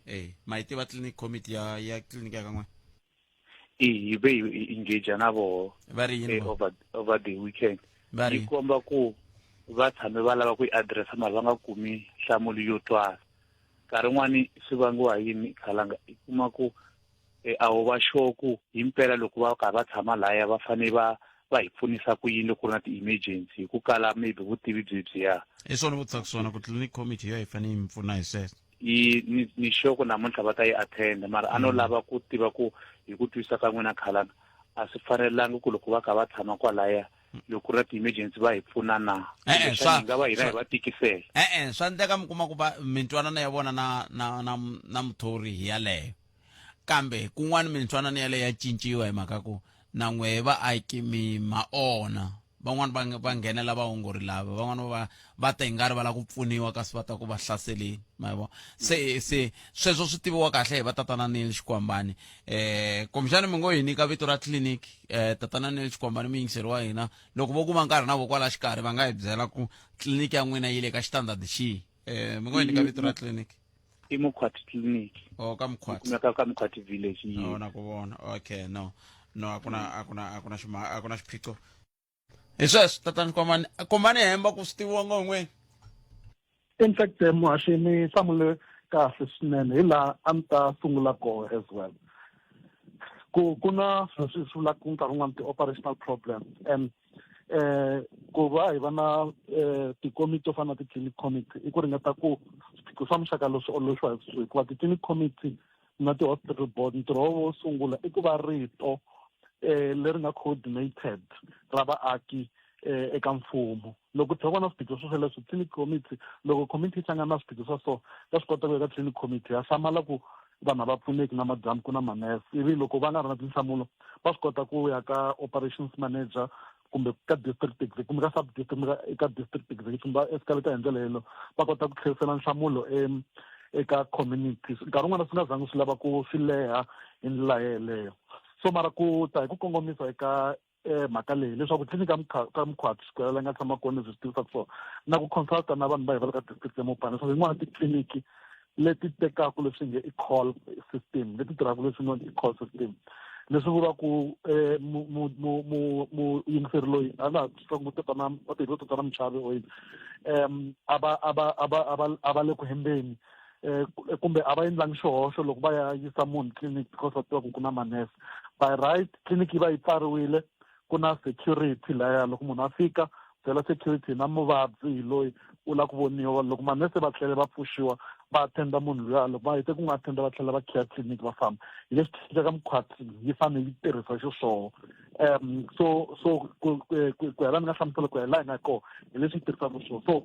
eh ma yi tiva clinic committee ya ya clinic ya ka n'wina e hi ve hi engage na voho va ri yini eh, over over the weekend Va ri yi komba ku va tshame va lava ku yi addressa mara va nga kumi nhlamulo yo twala nkarhi wun'wani swi vangiwa hi yini khalanga i kuma ku eh, a wu va sure ku himpela loko va karhi va tshama laya va fanele va va hi pfunisa ku yini loko ku ri na ti-emergency hi ku kala maybe vutivi byi byiya hi swona vutisaka swona ku clinic committee yo yi fanele yi mi pfuna hi sweswo yi ni ni sure ku namuntlha va ta yi attend mara a no mm. lava ku tiva ku hi ku twisisa ka n'wina khalana a swi fanelangi ku loko va kha va tshama kwalaya mm. loko ku ri na ti-emergency va hi pfuna na e-e swa nga va hina hi va tikisela e-e swa endleka mi kuma ku va mintwanano ya vona na na na na muthori hi yaleyo kambe kun'wana mintwanano yaleyo ya cinciwa hi mhaka ku na n'wehe vaaki mi ma ona van'wani va va nghenela vaongori lava van'wani va va ta ingari va lava ku pfuniwa kasi va ta ku va hlaseleni ma vo se se sweswo swi tiviwa kahle hi va tatana Neil Xikwambani eh kumbexana mi ngo hi nyika vito ra clinic eh tatana Neil Xikwambani muyingiseri wa hina loko vo kuma nkarhi na vo kwala xikarhi va nga hi byela ku clinic ya n'wina yi le ka xitandadi xihi eh mi ngo hi nyika vito ra clinic. I Mukhwati clinic. Oh, ka Mukhwati. Kumeka ka Mukhwati village. Oh, na ku vona. Okay, no. No, a ku na a ku na a ku na xima a ku na xiphiqo. Hi sweswo tatani Komani, Komani hemba ku swi tiviwa ngo n'we. In fact, muhaxi mi hlamule kahle swinene hi laha a ni ta sungula koho as well. Ku ku na swilo swi swi vulaka nkarhi wun'wani ti-operational problems and ku va hi va na tikomiti to fana na ti-clinic committee i ku ringeta ku swiphiqo swa muxaka lowu swi ololoxiwa hi kusuhi hikuva ti-clinic committee na ti-hospital board ntirho wa wo sungula i ku va rito leri nga coordinated ra vaaki eka mfumo. Loko ku tlhela ku va na swiphiqo swo sweleswo clinic committee loko committee yi hlangana na swiphiqo swa so ya swi kota ku ya ka clinic committee ya hlamala ku vanhu a va pfuneki na madyambu ku na manese ivi loko va nga ri na tinhlamulo va swi kota ku ya ka operations manager kumbe ka district executive kumbe ka sub district kumbe ka district executive va escalate hi ndlela yeleyo va kota ku tlherisela nhlamulo eka community nkarhi wun'wana swi nga zangi swi lava ku swi leha hi ndlela yeleyo so mara ku ta hi ku kongomisa eka mhaka leyi leswaku tliliniki ya ka Mkhwati xikwela la nga tshama kona leswi swi tivisaka swona na ku consulta na vanhu va hi va le ka district ya Mopani leswaku yin'wana titliliniki leti tekaka leswi nge i call system leti tirhaka leswi nge i call system leswi vulaka ku muyingiseri loyi a nga ha ku tatana va tirhi tatana Muchavi oyini a va a va a va a va a va le ku hembeni kumbe a va endlangi xihoxo loko va ya yisa munhu tliliniki because va tiva ku ku na manese by right tliliniki yi va yi pfariwile ku na security laya loko munhu a fika byela security na muvabyi hi loyi u lava ku voniwa loko manese va tlhele va pfuxiwa va attenda munhu luya loko va hete ku n'wi attenda va tlhela va khiya tliliniki va famba hi leswi tliliniki ka Mkhwati yi fanele yi tirhisa xiswona so so ku ku ya laha ni nga hlamusela ku ya laha hi nga kona hi leswi yi tirhisaka swona so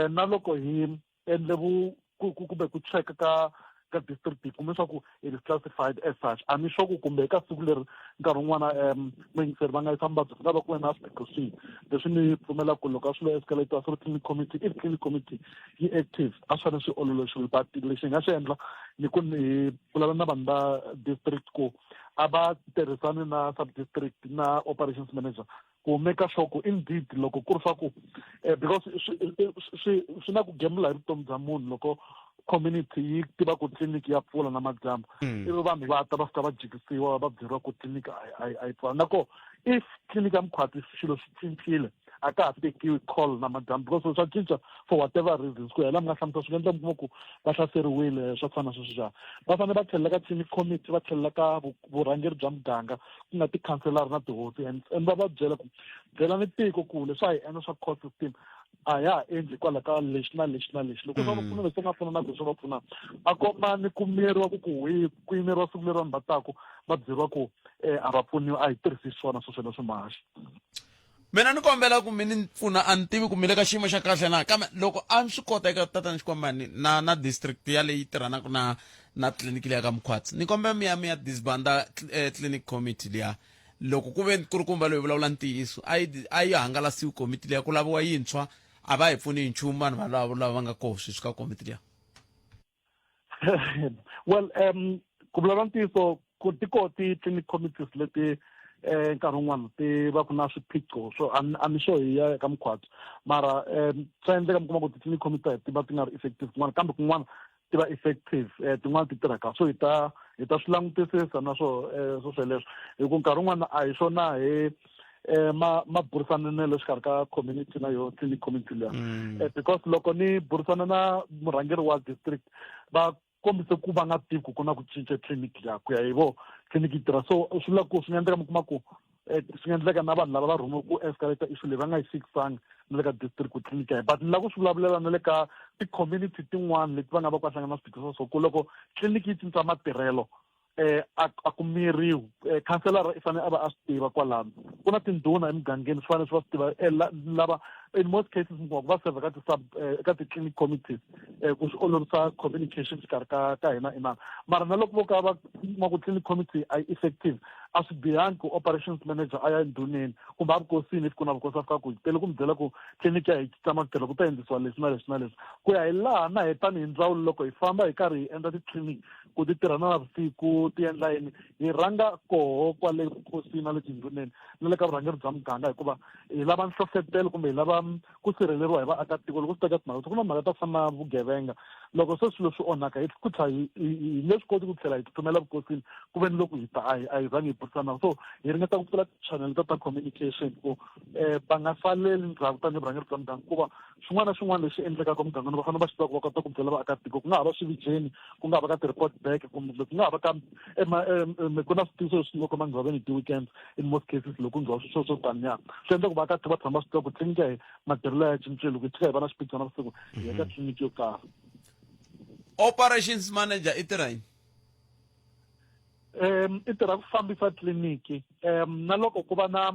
na loko hi endle vu kumbe ku cheka ka ka district hi kume swa ku it is classified as such a ni sure ku kumbe eka siku leri nkarhi wun'wana muyingiseri va nga yisa muvabyi ku nga va ku ve na swiphiqo swihi leswi ni pfumelaka ku loko a swi lo escalate a swi ri clinic committee if clinic committee yi active a swi fanele swi ololoxiwile but lexi hi nga xi endla ni ku ni vulavula na vanhu va district ku a va tirhisani na sub district na operations manager ku make sure ku indeed loko ku ri swa ku because swi swi na ku gembula hi vutomi bya munhu loko community yi tiva ku tliliniki ya pfula na madyambu ivi vanhu va ta va fika va jikisiwa va byeriwa ku tliliniki a yi pfula na ko if tliliniki ya Mkhwati swilo swi cincile a ka ha tekiwi call na madyambu because swa cinca for whatever reasons ku ya laha mi nga hlamusela swi nga endla mi kuma ku va hlaseriwile swa ku fana na sweswo njhani va fanele va tlhelela ka clinic committee va tlhelela ka vurhangeri bya muganga ku nga tikhanselara na tihosi and va va byela ku byelani tiko ku leswi a hi endla swa court system a ya ha endli hikwalaho ka lexi na lexi na lexi loko swa va pfuna leswi nga pfuna na leswi va pfuna a komani ku miyeriwa ku ku hi ku yimeriwa siku leri vanhu va taku va byeriwa ku a va pfuniwi a hi tirhisi swona swo sweleswo mahaxi. Mina ni kombela ku mi ni pfuna a ni tivi ku mi le ka xiyimo xa kahle na kambe loko a ni swi kota eka tatana Xikwambani na na district ya leyi tirhanaka na na tliliniki liya ka Mkhwatsi ni kombela mi ya mi ya disbanda clinic committee liya loko ku ve ku ri kumba loyi vulavula ntiyiso a yi a yi hangalasiwi komiti liya ku laviwa yintshwa a va hi pfuni hi nchumu vanhu valavo lava va nga koho sweswi ka komiti liya. Well ku vulavula ntiyiso ku ti koho ti-clinic committees leti nkarhi wun'wana ti va ku na swiphiqo swo a ni sure hi ya ka Mkhwatsi mara swa endleka mi kuma ku ti-clinic committee ti va ti nga ri effective kun'wana kambe kun'wana ti va effective tin'wana ti tirha kahle so hi ta hi ta swi langutisisa na swo swo sweleswo hi ku nkarhi wun'wana a hi swona hi ma ma burisanele exikarhi ka community na yo clinic committee liya because loko ni burisana na murhangeri wa district va kombise ku va nga tivi ku ku na ku cinca clinic liya ku ya hi vo clinic yi tirha so swi vula ku swi nga endleka mi kuma ku swi nga endleka na vanhu lava va rhumiwe ku escalate issue leyi va nga yi fixangi na le ka district ku clinic ya but ni lava ku swi vulavulela na le ka ti-community tin'wana leti va nga va ku va hlangana na swiphiqo swa so ku loko clinic yi cinca matirhelo a ku miyeriwi khanselara i fanele a va a swi tiva kwalano ku na tindhuna emugangeni swi fanele swi va swi tiva lava in most cases mi kuma ku va serve ka ti-sub ka ti-clinic committees ku swi olovisa communication xikarhi ka ka hina inana mara na loko vo ka va kuma ku clinic committee a yi effective a swi bihangi ku operations manager a ya endhuneni kumbe a vukosini if ku na vukosi a fika ku tele ku mi byela ku tliliniki ya hi cinca matirhelo ku ta endlisiwa leswi na leswi na leswi ku ya hi laha na hi tanihi ndzawulo loko hi famba hi karhi hi endla titliliniki ku ti tirha na navusiku ti endla yini hi rhanga koho kwale vukhosini na le tindhuneni na le ka vurhangeri bya muganga hikuva hi lava nhlohlotelo kumbe hi lava. ku sirheleriwa hi vaakatiko loko swi teka timhaka ku na mhaka ta ku fana na vugevenga loko se swilo swi onhaka hi ku tlha hi hi nge swi koti ku tlhela hi tsutsumela vukosini ku ve ni loko hi ta a hi a hi zangi hi burisana so hi ringeta ku pfula ti-channel ta ta communication ku um va nga saleli ndzhaku tanihi vurhangeri bya muganga hikuva xin'wana na xin'wana lexi endlekaka emugangeni va fanele va xi tiva ku va kota ku byela vaakatiko ku nga ha va swividyeni ku nga ha va ka ti-report back kumbe ku nga ha va ka ku na switiviso leswi nyikiwaka emangcwaveni hi ti-weekends in most cases loko ku ndliwa swilo swo taniya swi endla ku vaakatiko va tshama va swi tiva ku tliliniki ya hi matirhelo ya cincile loko hi tshika hi va na xiphiqo na vusiku hi ya ka tliliniki yo karhi. Operations manager i tirha yini? I tirha ku fambisa tliliniki na loko ku va na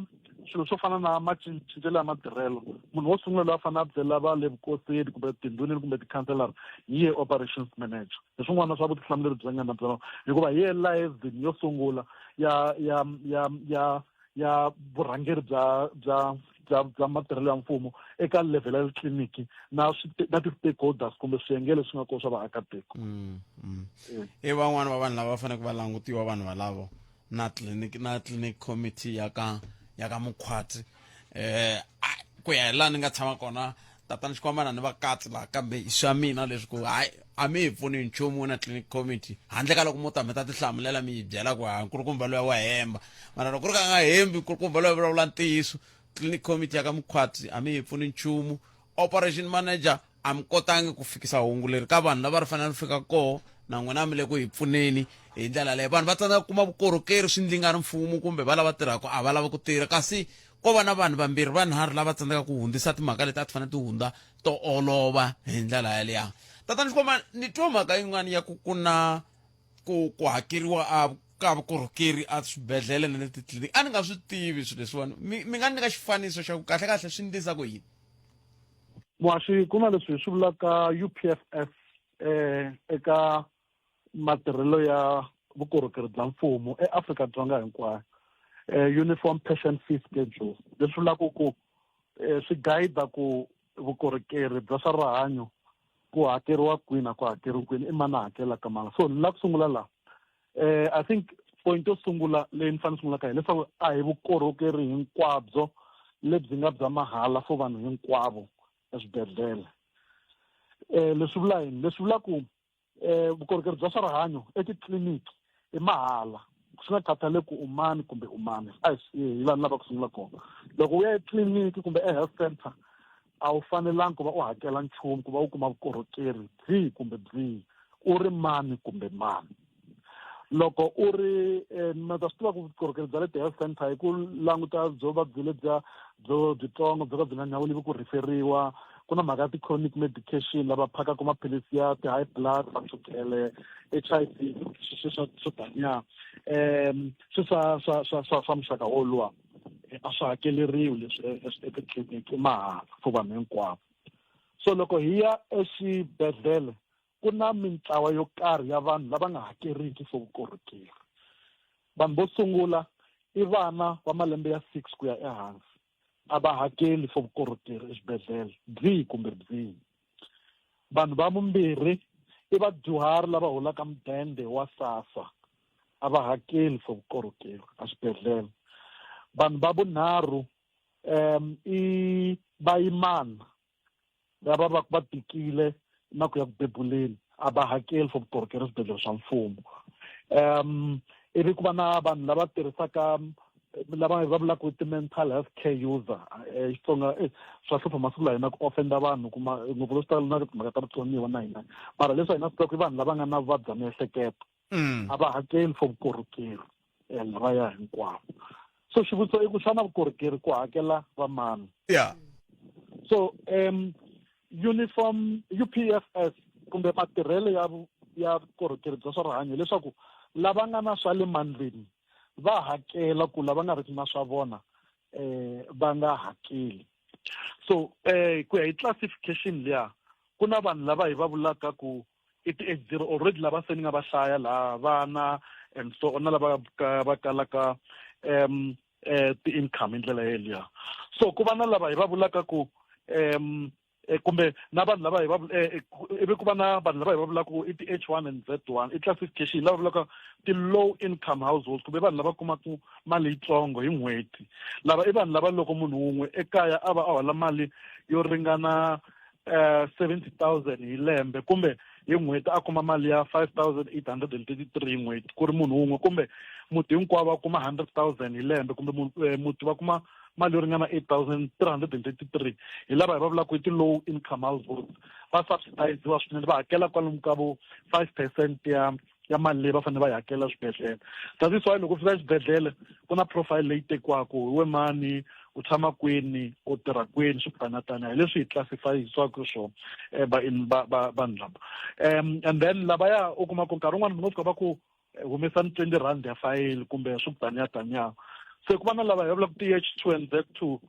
swilo swo fana na macincelo ya matirhelo munhu wo sungula loyi a fanele a byela va le vukosini kumbe tindhunini kumbe tikhanselara hi ye operations manager hi swin'wana swa vutihlamuleri bya nga na byona hikuva hi ye liaison yo sungula ya ya ya ya ya vurhangeri bya bya bya bya matirhelo ya mfumo eka level ya tliliniki na na ti-stakeholders kumbe swiyenge leswi nga kona swa vaakatiko. I van'wani va vanhu lava faneleke va langutiwa vanhu valavo na clinic na clinic committee ya ka ya ka Mukhwatsi. Ku ya hi laha ni nga tshama kona tatana Xikwambana ni va katsi laha kambe i swa mina leswi ku hayi a mi hi pfuni hi nchumu na clinic committee handle ka loko mo ta mi ta tihlamulela mi yi byela ku ha nkulukumba luya wa hemba mara loko ku ri ka nga hembi nkulukumba luya vulavula ntiyiso clinic committee ya ka Mukhwatsi a mi hi pfuni nchumu operation manager a mi kotangi ku fikisa hungu leri ka vanhu lava ri fanele ri fika koho na n'wina mi le ku hi pfuneni hi ndlela leyo vanhu va tsandzeka ku kuma vukorhokeri swi ndlingani mfumo kumbe va lava tirhaka a va lava ku tirha kasi ko va na vanhu vambirhi vanharhu lava tsandzekaka ku hundzisa timhaka leti a ti fanele ti hundza to olova hi ndlela yaleyo tatana Xikwemba ni twa mhaka yin'wana ya ku ku na ku ku hakeriwa a ka vukorhokeri a swibedhlele na le titliliniki a ni nga swi tivi swilo leswiwani mi mi nga nyika xifaniso xa ku kahle kahle swi ndlisa ku yini? Muhaxi ku na leswi hi swi vulaka U_P_F_S eka matirhelo ya vukorhokeri bya mfumo eAfrika-Dzonga hinkwayo, Uniform Patient Fee Schedule leswi vulaka ku swi guide ku vukorhokeri bya swa rihanyo ku hakeriwa kwini a ku hakeriwi kwini i mani a hakelaka mani so ni lava ku sungula laha I think point yo sungula leyi ni fanele sungulaka hileswaku a hi vukorhokeri hinkwabyo lebyi nga bya mahala for vanhu hinkwavo eswibedhlele leswi vula yini leswi vula ku vukorhokeri bya swa rihanyo etitliliniki i mahala swi nga khathaleki ku u mani kumbe u mani a hi laha ni lavaka ku sungula kona loko u ya etliliniki kumbe e-health center a wu fanelangi ku va u hakela nchumu ku va u kuma vukorhokeri byihi kumbe byihi u ri mani kumbe mani loko u ri mi ta swi tiva ku vukorhokeri bya le ti-health center hi ku languta byo vabyi lebya byo byitsongo byo ka byi nga nyawuli ku rhiferiwa ku na mhaka ya ti-chronic medication lava phakaka maphilisi ya ti-high blood va chukele H_I_V swo swo taniya swi swa swa swa swa swa muxaka woluwa a swi hakeleriwi leswi etitliliniki i mahala for vanhu hinkwavo so loko hi ya exibedhlele ku na mintlawa yo karhi ya vanhu lava nga hakeriki for vukorhokeri vanhu vo sungula i vana va malembe ya 6 ku ya ehansi a va hakeli for vukorhokeri exibedhlele byihi kumbe byihi vanhu va vumbirhi i vadyuhari lava holaka mudende wa SASSA a va hakeli for vukorhokeri exibedhlele vanhu va vunharhu i vayimana lava va va tikile na ku ya ku bebuleni a va hakeli for vukorhokeri eswibedhlele swa mfumo ivi ku va na vanhu lava tirhisaka lava va vulaka ti-mental health care user Xitsonga swa hlupha masiku lawa hina ku offend-a vanhu kuma ngopfu leswi tala na timhaka ta vutsoniwa na hina mara leswi a hina swi tivaka i vanhu lava nga na vuvabyi bya miehleketo a va hakeli for vukorhokeri lavaya hinkwavo so xivutiso i ku xana vukorhokeri ku hakela va mani so uniform U_P_F_S kumbe matirhelo ya ya vukorhokeri bya swa rihanyo leswaku lava nga na swa le mandleni va hakela ku lava nga riki na swa vona va nga hakeli so ku ya hi classification liya ku na vanhu lava hi va vulaka ku i ti-age zero already lava se ni nga va hlaya laha vana and so on na lava va kalaka ti-income hi ndlela yeliya so ku va na lava hi va vulaka ku eh, kumbe na vanhu lava hi va eh, eh, ivi ku va na vanhu lava hi va vulaka ku i ti-h one and z one i classification lava vulaka ti-low income households kumbe vanhu lava kumaka mali yitsongo hi n'hweti lava i vanhu lava loko munhu wun'we ekaya a va a hola mali yo ringana 70000 hi lembe kumbe hi n'hweti a kuma mali ya 5833 hi n'hweti ku ri munhu wun'we kumbe muti hinkwawo va kuma 100000 hi lembe kumbe eh, muti va kuma mali yo ringana 8333 hi lava hi va vulaka i ti-low income households va subsidiziwa swinene va hakela kwalomu ka vo 5 percent ya ya mali leyi va fanele va yi hakela swibedhlele that is why loko u fika exibedhlele ku na profile leyi tekiwaka hi we mani u tshama kwini u tirha kwini swi tanatana hi leswi hi classifyisiwaka swona eh, vanhu lava um and then lavaya u kuma ku nkarhi wun'wana mi ngo fika va ku eh, humesani 20 rand ya fayili kumbe swi ku taniya taniya se ku va na lava hi vulaka ti-h 2 and z 2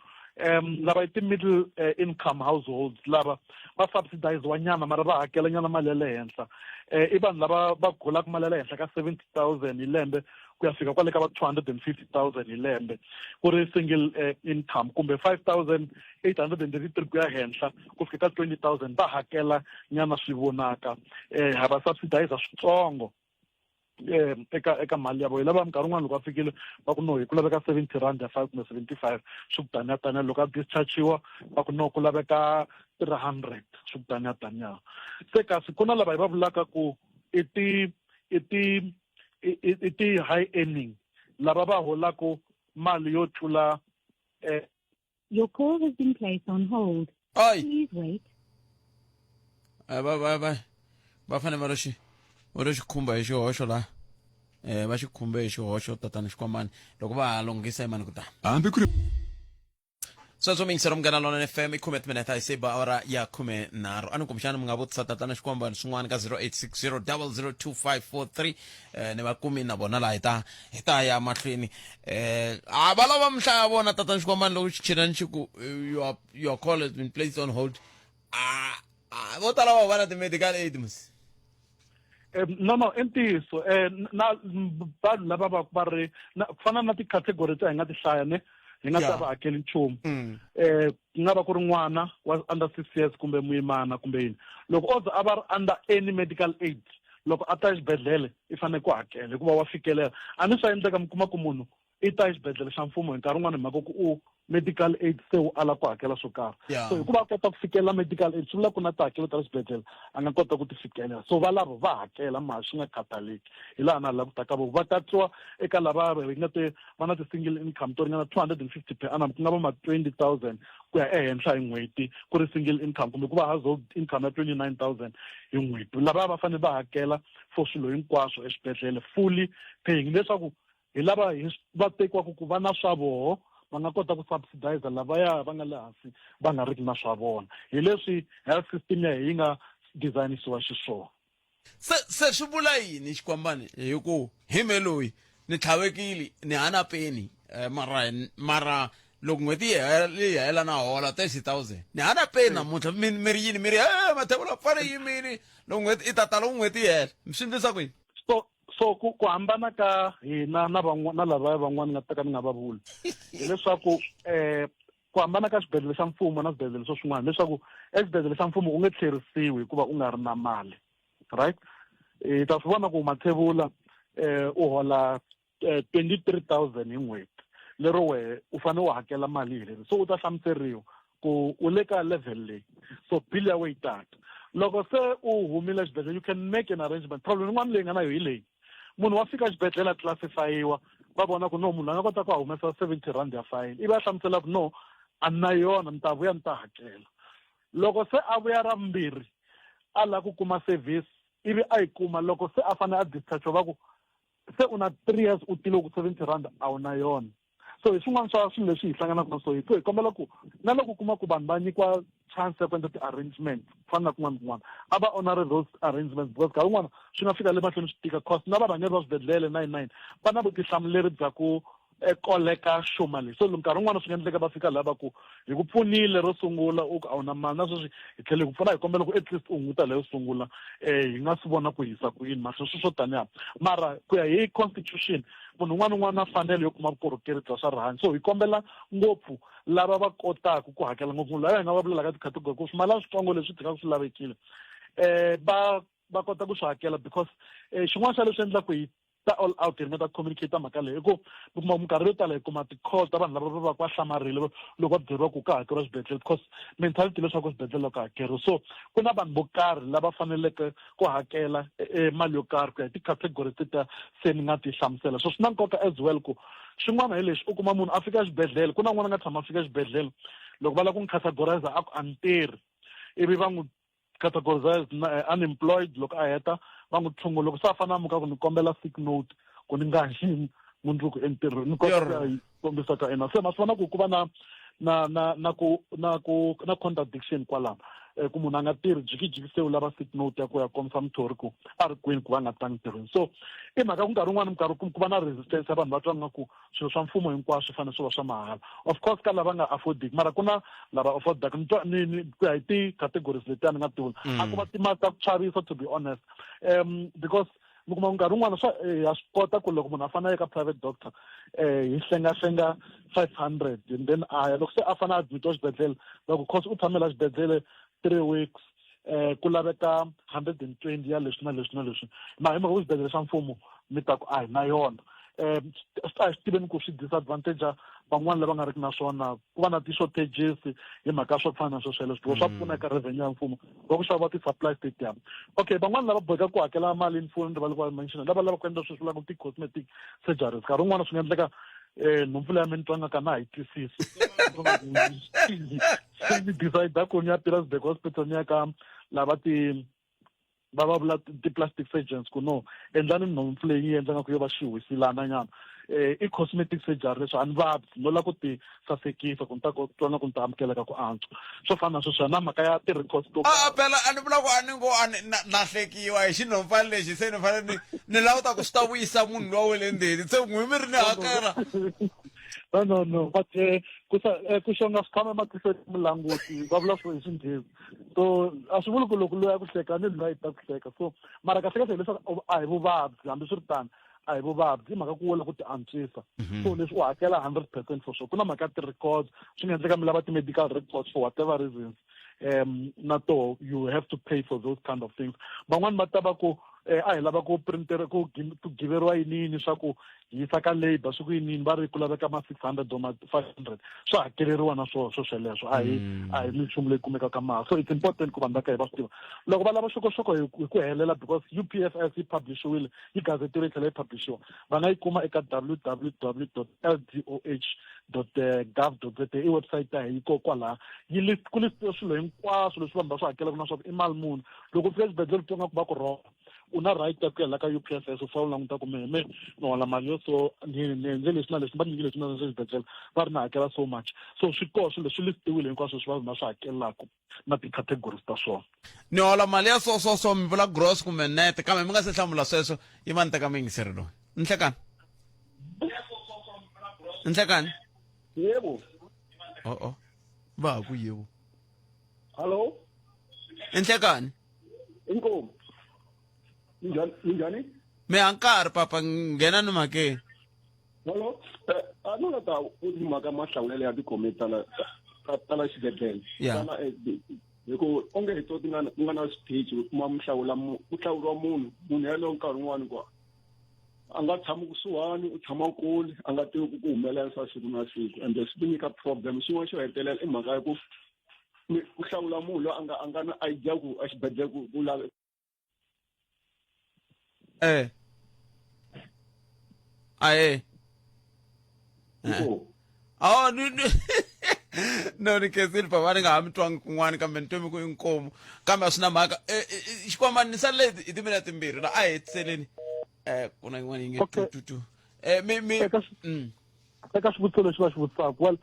um lava i ti-middle uh, income households lava va subsidiziwa nyana mara va hakela nyana mali ya le henhla um i vanhu lava va golaka mali ya le henhla ka 70,000 hi lembe ku ya fika kwale ka va 250,000 hi lembe ku ri single uh, income kumbe 5,833 ku ya henhla ku fika ka 20,000 va hakela nyana swi vonaka um ha va subsidize switsongo eh eka eka mali ya vona lava minkarhi wun'wana loko va fikile va ku no hi ku laveka 70 rand ya 5 kumbe 75 swi ku taniya taniya loko a dischargiwa va ku no ku laveka 300 swi ku taniya taniya se kasi ku na lava hi va vulaka ku i ti i ti i ti high earning lava va holaka mali yo tlula eh, Your call has been placed on hold. Ay. Please wait. Eh, va va va va fanele va ro xi va ro xi khumba hi xihoxo la eh va xi khumbe hi xihoxo tatana xikwamani loko va ha lunghisa imani ku ta hambi ku ri sweswo mingisero munghana lona fm i khume timinete a yi se ba awara ya 13 a ni kumbexana mi nga vutisa tatana xikwambani swin'wana ka 0860 002543 eh, ni vakumi na vona laha hi ta hi ta ya mahlweni eh a va lava mihla ya vona tatana xikwambani loko xichinani xi ku eh, your, your call has been placed on hold a a vo tala va va na ti-medical aid musi Eh, no no i ntiyiso um na vanhu lava va va ri na ku fana na ti-category ta hi nga ti hlaya ne hi nga ta va hakeli nchumu um ku nga va ku ri n'wana wa under 6 years kumbe muyimana kumbe yini loko o ze a va ri under any medical aid loko a ta exibedhlele i fanele ku hakela hikuva wa fikelela a ni swa endleka mi kuma ku munhu i ta exibedhlele xa mfumo hi nkarhi wun'wana hi mhaka ku u medical aid se wu ala ku hakela swo karhi so hikuva a kota ku fikelela medical aid swi vula ku na tihakelo ta le xibedhlele a nga kota ku ti fikelela so valavo va hakela mali swi nga khathaleki hi laha na laha ku ta ka vo va katsiwa eka lava hi nga te va na ti-single income to ringana 250 per annum ku nga va ma 20 000 ku ya ehenhla hi n'hweti ku ri single income kumbe ku va household income ya 29 000 hi n'hweti lava va fanele va hakela for swilo hinkwaswo eswibedhlele fully paying leswaku hi lava hi va tekiwaka ku va na swa voho va nga kota ku subsidize lavaya va nga le hansi va nga riki na swa vona hi leswi health system ya yi nga designisiwa xiswona se se swi vula yini xikwambani hi ku hi me loyi ni tlhavekile ni hana peni eh, mara mara loko n'hweti yi hela yi hela na hola 30000 ni hana peni namuntlha mi mi ri yini mi ri e mathebula pfale yimini loko n'hweti i tata loko n'hweti yi hela mi swi endlisa ku yini so so ku ku hambana ka hina na van'wana na lavaya van'wana nga ta ka ni nga va vuli hileswaku eh ku hambana ka xibedhlele xa mfumo na swibedhlele swa swin'wana leswaku exibedhlele xa mfumo u nge tlherisiwi hikuva u nga ri na mali right hi ta swi vona ku mathevula eh u hola 23000 hi n'hweti lero wehe u fanele u hakela mali hi leri so u ta hlamuseriwa ku u le ka level leyi so bill ya wena yi tata loko se u humile xibedhlele you can make an arrangement problem yin'wana leyi nga na yo hi leyi munhu wa fika xibedhlele a classifyiwa va vona ku no munhu a nga kota ku humesa 70 rand ya fayini ivi a hlamusela ku no a ni na yona ni ta vuya ni ta hakela loko se a vuya ra vumbirhi a lava ku kuma service ivi a yi kuma loko se a fanele a discharge va ku se u na 3 years u tile ku 70 rand a wu na yona so hi swin'wana swa swilo leswi hi hlanganaka na swona hi kombela ku na loko u kuma ku vanhu va nyikiwa chance ya ku endla ti-arrangement ku fana na kun'wana kun'wana a va honore those arrangements because nkarhi wun'wana swi nga fika le mahlweni swi tika cause na varhangeri va swibedhlele 99 va na vutihlamuleri bya ku koleka xuma leyi. So nkarhi wun'wana swi nga endleka va fika laha va ku hi ku pfunile ro sungula u ku a wu na mali, na sweswi hi tlhele hi ku pfuna, hi kombela ku at least u hunguta leyo sungula, hi nga swi vona ku hisa ku yini mahlweni, sweswo taniya. Mara ku ya hi constitution, munhu un'wana na un'wana na fanelo yo kuma vukorhokeri bya swa rihanyo. So hi kombela ngopfu lava va kotaka ku hakela, ngopfu lava hi nga va vulelaka ti-category ku swimalana switsongo leswi tshikaka swi lavekile, va kota ku swi hakela, because xin'wana xa leswi endlaku hi ta all out hi ringeta ku communicate mhaka leyi i ku mi kuma minkarhi yo tala hi kuma ti-call ta vanhu lava va va va hlamarile loko va byeriwa ku ka hakeriwa swibedhlele, because mentality leswaku swibedhlele loko hakeriwa. So ku na vanhu vo karhi lava faneleke ku hakela mali yo karhi ku ya hi ti-category tetiya se ni nga ti hlamusela. So swi na nkoka as well ku xin'wana hi lexi, u kuma munhu a fika exibedhlele, ku na un'wana a nga tshama a fika exibedhlele, loko va lava ku n'wi categorize a ku a ni tirhi, ivi va n'wi categorize unemployed. Loko a heta va n'wi tshungula, loko se a fanele a muka ku ni kombela sick note ku ni nga yimi mundzuku entirhweni, ni kota ku ya yi kombisa ka ina. Se ma swi vona ku ku va na na na na ku na ku na contradiction kwalano, ku munhu a nga tirhi jikijiki se u lava sick note ya ku ya kombisa muthori ku a ri kwini ku va nga tangi ntirhweni. So i mhaka ku nkarhi wun'wani minkarhi ku va na resistance ya vanhu va twa nga ku swilo swa mfumo hinkwaswo swi fanele swi va swa mahala. Of course ka lava nga affordiki, mara ku na lava affordaka, ni twa ni ni ku ya hi ti-categories letiya ni nga ti vula, a ku va timali ta ku chavisa, to be honest, because mi kuma nkarhi wun'wana swa ha swi kota ku loko munhu a fanele a ya ka private doctor, hi hlengahlenga 500 and then a ya. Loko se a fanele a admitiwa xibedhlele, loko cause u tshame la xibedhlele 3 weeks, ku laveka 120 ya leswi na leswi na leswi, ma hi mhaka ku xibedhlele xa mfumo mi ta ku a hi na yona. A hi swi tiveni ku swi disadvantage van'wani lava nga riki na swona, ku va na ti-shortages hi mhaka swo fana na swo sweleswo, because swa pfuna eka revenue ya mfumo va ku xava ti-supplies tetiya. Okay, van'wani lava boheka ku hakela mali ni foni rivali ku mention, lava lava ku endla sweswi vulaka ti-cosmetic surgeries, nkarhi wun'wana swi nga endleka nhompfu leyi ya mi ni twa nga ka na ha yi twisisi, se ni decide ku ni ya Pietersburg Hospital, ni ya ka lava ti va va vula ti-plastic surgeons ku no endlani nhompfu leyi yi endla nga ku yo va xiwisilana nyana, i cosmetic surgery leswi a ni vabyi, no lava ku ti sasekisa ku ni ta twa nga ku ni ta amukeleka ku antswa, swo fana na sweswiya na mhaka ya ti-records to A phela a ni vula ku a ni ngo a ni na hlekiwa hi xinhompfani lexi, se ni fanele ni languta ku swi ta vuyisa munhu luwa wa le ndzeni, se n'wi mi ri ni hakela. No, no, no, but ku sa ku xonga swi tshama ematihlweni mulanguti, va vula swo hi Xinghezi. So a swi vuli ku loko loyi a ku hleka ni loyi ta ku hleka. So mara kahle kahle hileswaku a hi vuvabyi, hambi swi ri tano a hi vuvabyi, i mhaka ku wo lava ku ti antswisa. So leswi u hakela 100% for sure. Ku na mhaka ya ti-records, swi nga endleka mi lava ti-medical records for whatever reasons, na toho you have to pay for those kind of things. Van'wani va ta va ku a hi lava ku printer ku ku giveriwa yinini swa ku yisa ka labour, swi ku yinini, va ri ku laveka ma 600 or ma 500, swa hakeleriwa na swona swo sweleswo, a hi minchumu leyi kumekaka mahala. So it's important ku vanhu va ka hi va swi tiva loko va lava xokoxoko hi ku helela, because UPFS yi publishiwile, yi gazetiwile, yi tlhela yi publishiwa, va nga yi kuma eka www.ldoh.gov.za, i website ya hi ko kwalaha yi list ku listiwa swilo hinkwaswo leswi vanhu va swi hakelaka na swa ku i mali muni. Loko u fika exibedhlele u twa nga ku va ku rhoba, u na right ya ku ya la ka UPFS, u fanele u languta ku mehe me ni hola mali yo, so ni endle leswi na leswi, va nyike leswi na leswi exibedhlele, va ri na hakela so much. So swi koho swilo leswi listiwile hinkwaswo leswi vanhu va swi hakelaka na ti-categories ta swona. Ni hola mali ya so so so, mi vula gross kumbe net? Kambe mi nga se hlamula sweswo, yi va ni teka muyingiseri loyi. Nhlekani, nhlekani. Yebo. O va ha ku yebo. Hallo. Nhlekani. Inkomu. Ninjani? Ninjani? Mi ha nkarhi papa, nghena ni mhakeni. Hallo. A no la ta u mhaka mahlawulelo ya tikomiti ta la xibedhlele. Tala hi ku onge hi to ti nga na swiphiqo, u kuma muhlawula ku hlawuriwa munhu yalowo nkarhi wun'wani ku a nga tshami kusuhani, u tshama kule, a nga tivi ku humelela siku na siku, ende swi ti nyika problem. Xin'wana xo hetelela i mhaka ya ku ku hlawula munhu loyi a nga na idea ku exibedhlele ku lave Ae aw ni ni no ni khensile papa, ni nga ha mi twangi kun'wana, kambe ni twe mi ku inkomu, kambe a swi na mhaka. Xikwama ni salele hi timinete 2 la, a hi hetiseleni, ku na yin'wana yi nge tu tu tu mi Eka swivutiso leswi va swi vutisaka, well,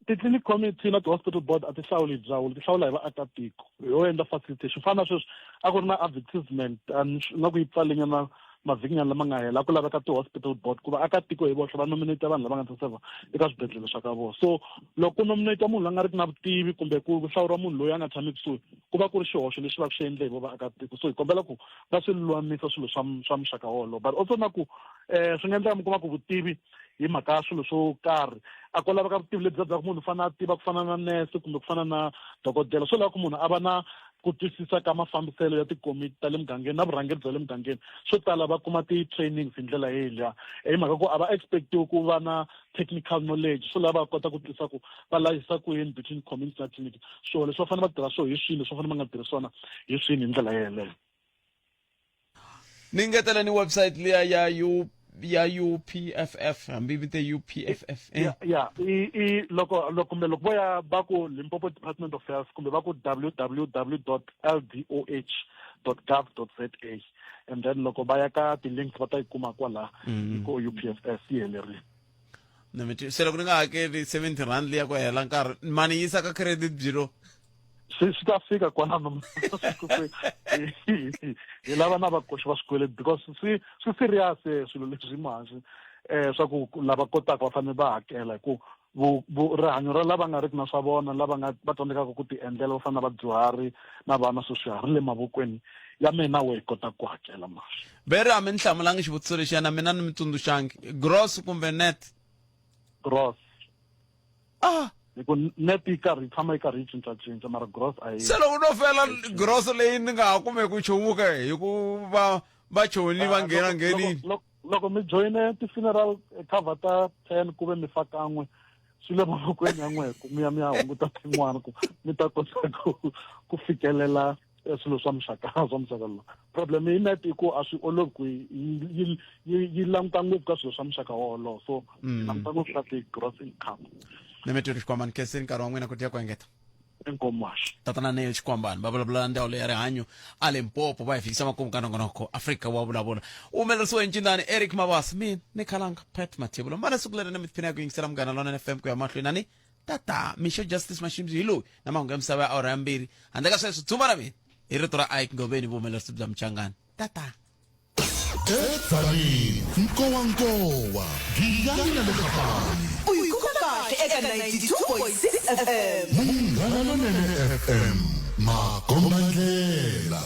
ti-clinic committee na ti-hospital board a ti hlawuli hi ndzawulo, ti hlawula hi vaakatiko, yo endla facilitation. Fana na sweswi a ku ri na advertisement nga ku yi pfalenyana. mavhikinyana lama nga hela a ku laveka ti-hospital board ku vaakatiko hi voxe va nominate vanhu lava nga ta serva eka swibedhlele swa ka vona. So loko ku nominate munhu la nga riki na vutivi kumbe ku hlawuriwa munhu loyi a nga tshami kusuhi, ku va ku ri xihoxo lexi va ku xi endle hi vo vaakatiko. So hi kombela ku va swi lulamisa swilo swa swa muxaka wolowo. But also na ku swi nga endleka mi kuma ku vutivi hi mhaka ya swilo swo karhi a ko laveka vutivi lebyiya bya ku munhu u fanele a tiva ku fana na nurse kumbe ku fana na dokodela. Swo lava ku munhu a va na ku twisisa ka mafambiselo ya tikomiti ta le mugangeni na vurhangeri bya le mugangeni. Swo tala va kuma ti-trainings hi ndlela yeliya, hi mhaka ku a va expect-iwi ku va na technical knowledge. Swo lava va kota ku twisisa ku va layisa ku yini between community na clinic. So leswi va fanele va tirha swo hi swini, leswi va fanele va nga tirhi swona hi swini hi ndlela yeleyo. Ni ngetela ni website liya ya U ya UPFF, hambi vite UPFF, eh? Ya, ya, i, i loko, loko kumbe loko vo ya va ku Limpopo Department of Health kumbe va ku www dot ldoh dot gov dot za, and then loko va ya ka ti-links va ta yi kuma kwala. Hi ku UPFS yi helerile. Na mi se loko ni nga hakeli 70 rand liya ku hela nkarhi, mani yisa ka credit bureau? Swi ta fika kwalano. Hi lava na vakoxi va swikweleti because swi serious swilo leswi muhaxi, swa ku lava kotaka va fanele va hakela, hi ku rihanyo ra lava nga riki na swa vona, lava nga va tsandzekaka ku ti endlela, va fana na vadyuhari na vana, so swiharhi le mavokweni ya mina we hi kotaka ku hakela mali. Veri a mi ni hlamulangi xivutiso lexiya, na mina ni mi tsundzuxangi. Gross kumbe net? Gross. Hi ku net yi karhi yi tshama yi karhi yi cincacinca, mara gross a yi. Se loko no fela gross leyi ni nga ha kumeki nchumu ke, hi ku va vachoni va nghena nghenini. Loko mi joyine ti-funeral cover ta 10 ku ve mi fa kan'we, swi le mavokweni ya n'we ku mi ya mi ya hunguta tin'wana ku mi ta kota ku fikelela swilo swa muxaka swa muxaka lowu. Problem hi net i ku a swi olovi ku yi languta ngopfu ka swilo swa muxaka wolowo, so yi languta ngopfu ka ti-gross income. Ni mi twile Xikwambani, khenseni nkarhi wa n'wina ku tiya ku engeta. Inkomu haxi. Tatana Neil Xikwambani va vulavula ndzawulo ya rihanyo a Limpopo, va hi fikisa makumu ka nongonoko Afrika wa vulavula. U humelerisiwe hi ncindani Eric Mabasa, mina ni Khalanga Pat Mathebula. Mbala siku leri na mi tiphina ya ku yingisela Munghana Lonene FM ku ya mahlweni na ni tata Mixo Justice Mashimzi hi loyi na mahungu ya misava ya awara ya 2. Handle ka sweswo dzumba ra mina hi rito ra Ike Ngobeni, vuhumelerisi bya Mchangani. Tata. Edzanini, nkowankowa, Giyani na le Gapani. U yi kuma kahle eka 92.6 FM. Munghana Lonene FM, makombandlela.